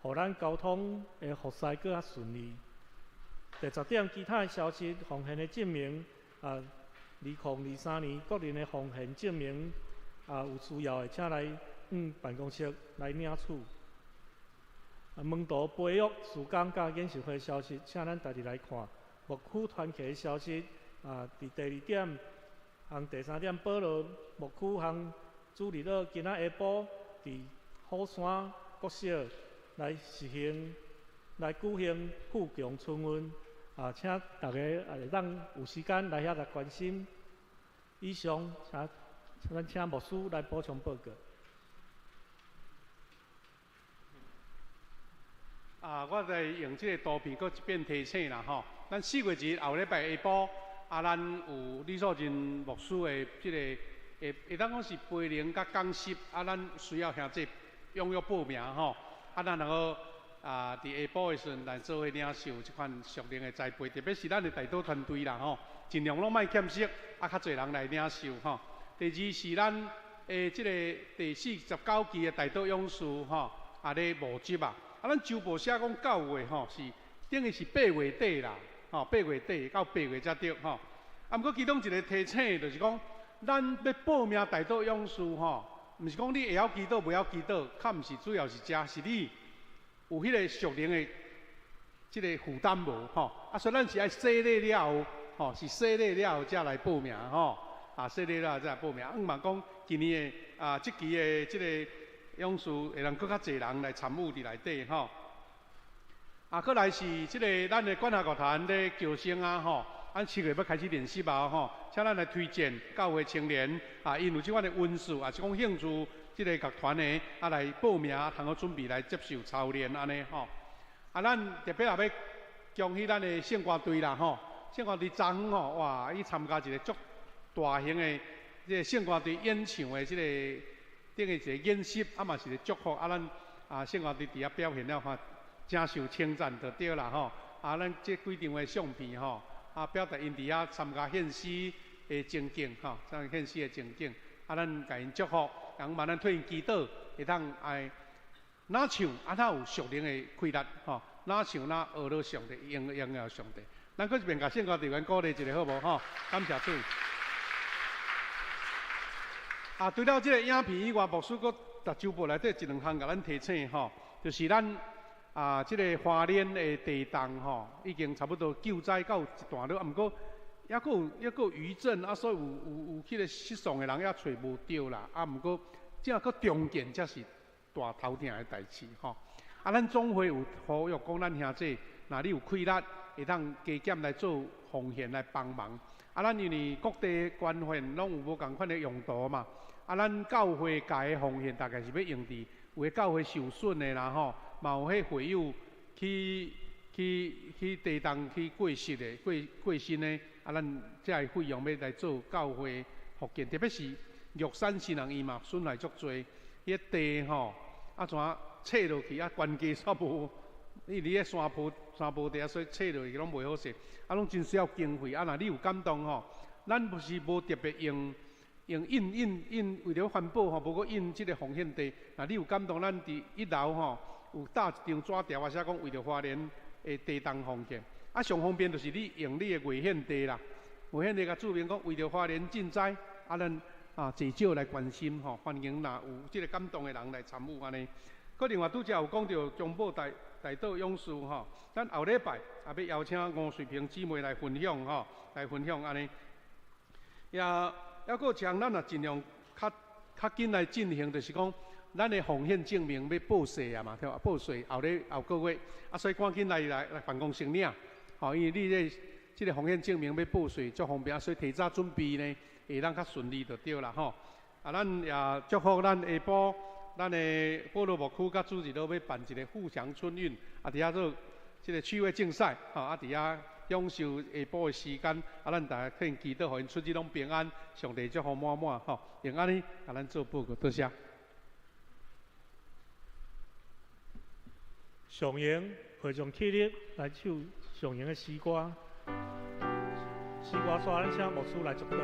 予咱交通的服事閣較順利。第十點，其他的消息，奉獻的證明2023年個人的奉獻證明有需要的，請來辦公室來領取。門徒培育事工佮研習會消息，請咱逐日來看。牧區團契的消息佇第二點和第三點，保羅牧區和主日學今仔下晡佇虎山國小來實行來舉行富強春運請大家也會當有時間來遐來關心。以上，請咱請牧師來補充報告。我來用這個圖片閣一遍提醒啦吼。咱4月2日後禮拜下晡，咱有李素貞牧師的這個會會當講是培靈佮講習，咱需要兄弟踴躍報名吼。咱能夠佇下晡的時陣來做伙領受這款屬靈的栽培，特別是咱的代禱團隊啦吼，盡量攏莫欠席，較濟人來領受吼。第二是咱的這個第49期的代禱勇士吼，咧募集啊。咱周報寫講9月吼，是等於是8月底啦，吼，8月底到8月才對吼。毋過其中一個提醒就是講，咱欲報名代禱勇士吼，毋是講你會曉祈禱，袂曉祈禱，較毋是主要是遮，是你有彼個屬靈的這個負擔無吼。所以咱是愛洗禮了後，吼，是洗禮了後才來報名吼。洗禮了後才來報名。毋嘛講今年的這期的這個勇士會當閣較濟人來參與佇內底吼。閣來是這個咱的管樂樂團咧招生啊吼，咱7月欲開始練習啊吼，請咱來推薦教會青年𪜶有這款的恩賜，也是講興趣這個樂團的來報名，通好準備來接受操練按呢吼。咱特別也欲恭喜咱的聖歌隊啦吼，聖歌隊昨昏吼，哇，伊參加一個足大型的這個聖歌隊演唱的這個。等於一個演習，嘛是一個祝福，咱聖歌隊佇遐表現了吼，誠受稱讚就對啦吼。咱這幾張的相片吼，表達𪜶佇遐參加獻詩的情景吼，參加獻詩的情景。咱共𪜶祝福，然後嘛咱替𪜶祈禱，會當愛若唱若有屬靈的氣力吼，若唱若學到上帝，榮耀上帝。咱閣一遍共聖歌隊員鼓勵一下好無吼？感謝主。除了這個影片以外，牧師閣逐周報內底一兩項共咱提醒吼，就是咱這個花蓮的地動吼，已經差不多救災到一段落，毋過抑阁有抑阁有余震啊，所以有彼个失丧的人犹揣无著啦。啊，毋过这阁重建才是大头疼的代志吼。啊，咱总会有呼吁讲，咱兄弟，若你有气力，会当加减来做奉献来帮忙。啊，咱因为各地捐献拢有无仝款的用途嘛。啊，咱教会界的奉献大概是欲用伫有的教会受损的啦吼，嘛有彼会友去地动去过世的过身的，啊，咱这个费用欲来做教会复建，特别是玉山新人院嘛损害足济，彼地吼啊怎切落去啊，悬价煞无，伊伫咧山坡山坡地啊，所以切落去拢袂好势，啊，拢真需要经费。啊，若你有感动吼，咱不是无特别用印印印，为著环保吼，无阁印这个奉献地。若你有感动，咱伫一楼吼有搭一张纸条，啊，写讲为著花莲的地动奉献。啊，上方便就是你用你的月献地啦，月献地共注明讲为著花莲赈灾，啊，咱啊济少来关心吼，欢迎若有这个感动的人来参与按呢。阁另外拄才有讲著中保大大道勇士吼，咱后礼拜也欲邀请吴瑞萍姊妹来分享吼，来分享按呢。也犹阁将咱若尽量较紧来进行，就是讲咱的奉献证明欲报税啊嘛，对吧？报税后礼后个月，啊，所以赶紧来办公室领，吼，因为你这个奉献证明欲报税足方便，啊，所以提早准备呢，会当较顺利就对啦吼。啊，咱也祝福咱下晡。咱的保罗牧区佮主日都欲办一个富强春运，啊，伫遐做这个趣味竞赛，吼，啊，伫遐享受下晡的时间，啊，咱大家可以祈祷，予𪜶出入拢平安，上帝祝福满满，吼，用按呢，共咱做报告，多谢。上荣陪众起立来唱上荣的诗歌，诗歌煞咱请牧师来祝祷。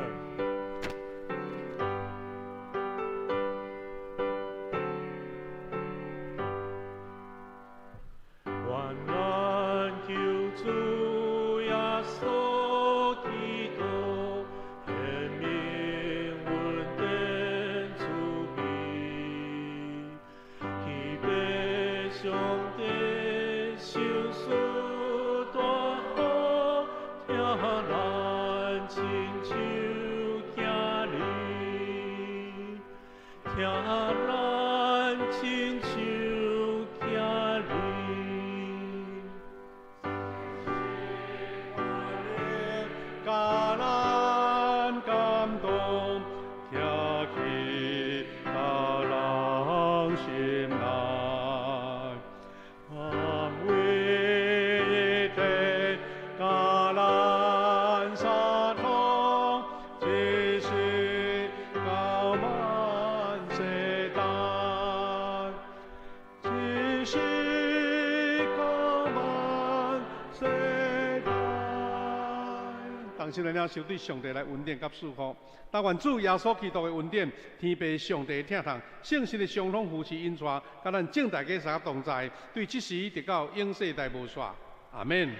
受对上帝来恩典佮祝福，但愿主耶稣基督的恩典、天父上帝的疼痛、圣神的相通扶持引带，佮咱众大家三同在，对这时直到永世代无煞。阿们。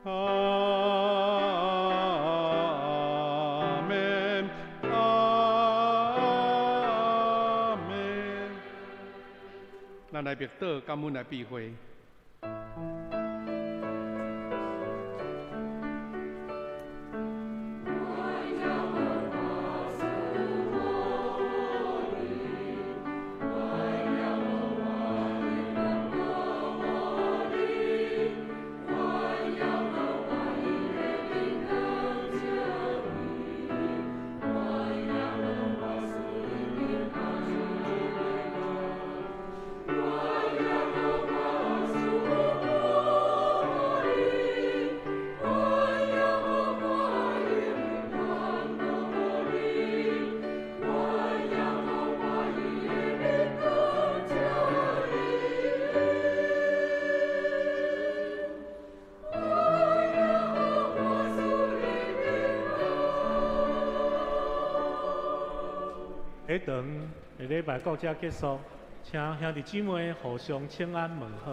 阿们，阿们。咱来默祷，感恩来闭会。下堂的礼拜到这结束，请兄弟姊妹互相请安问好。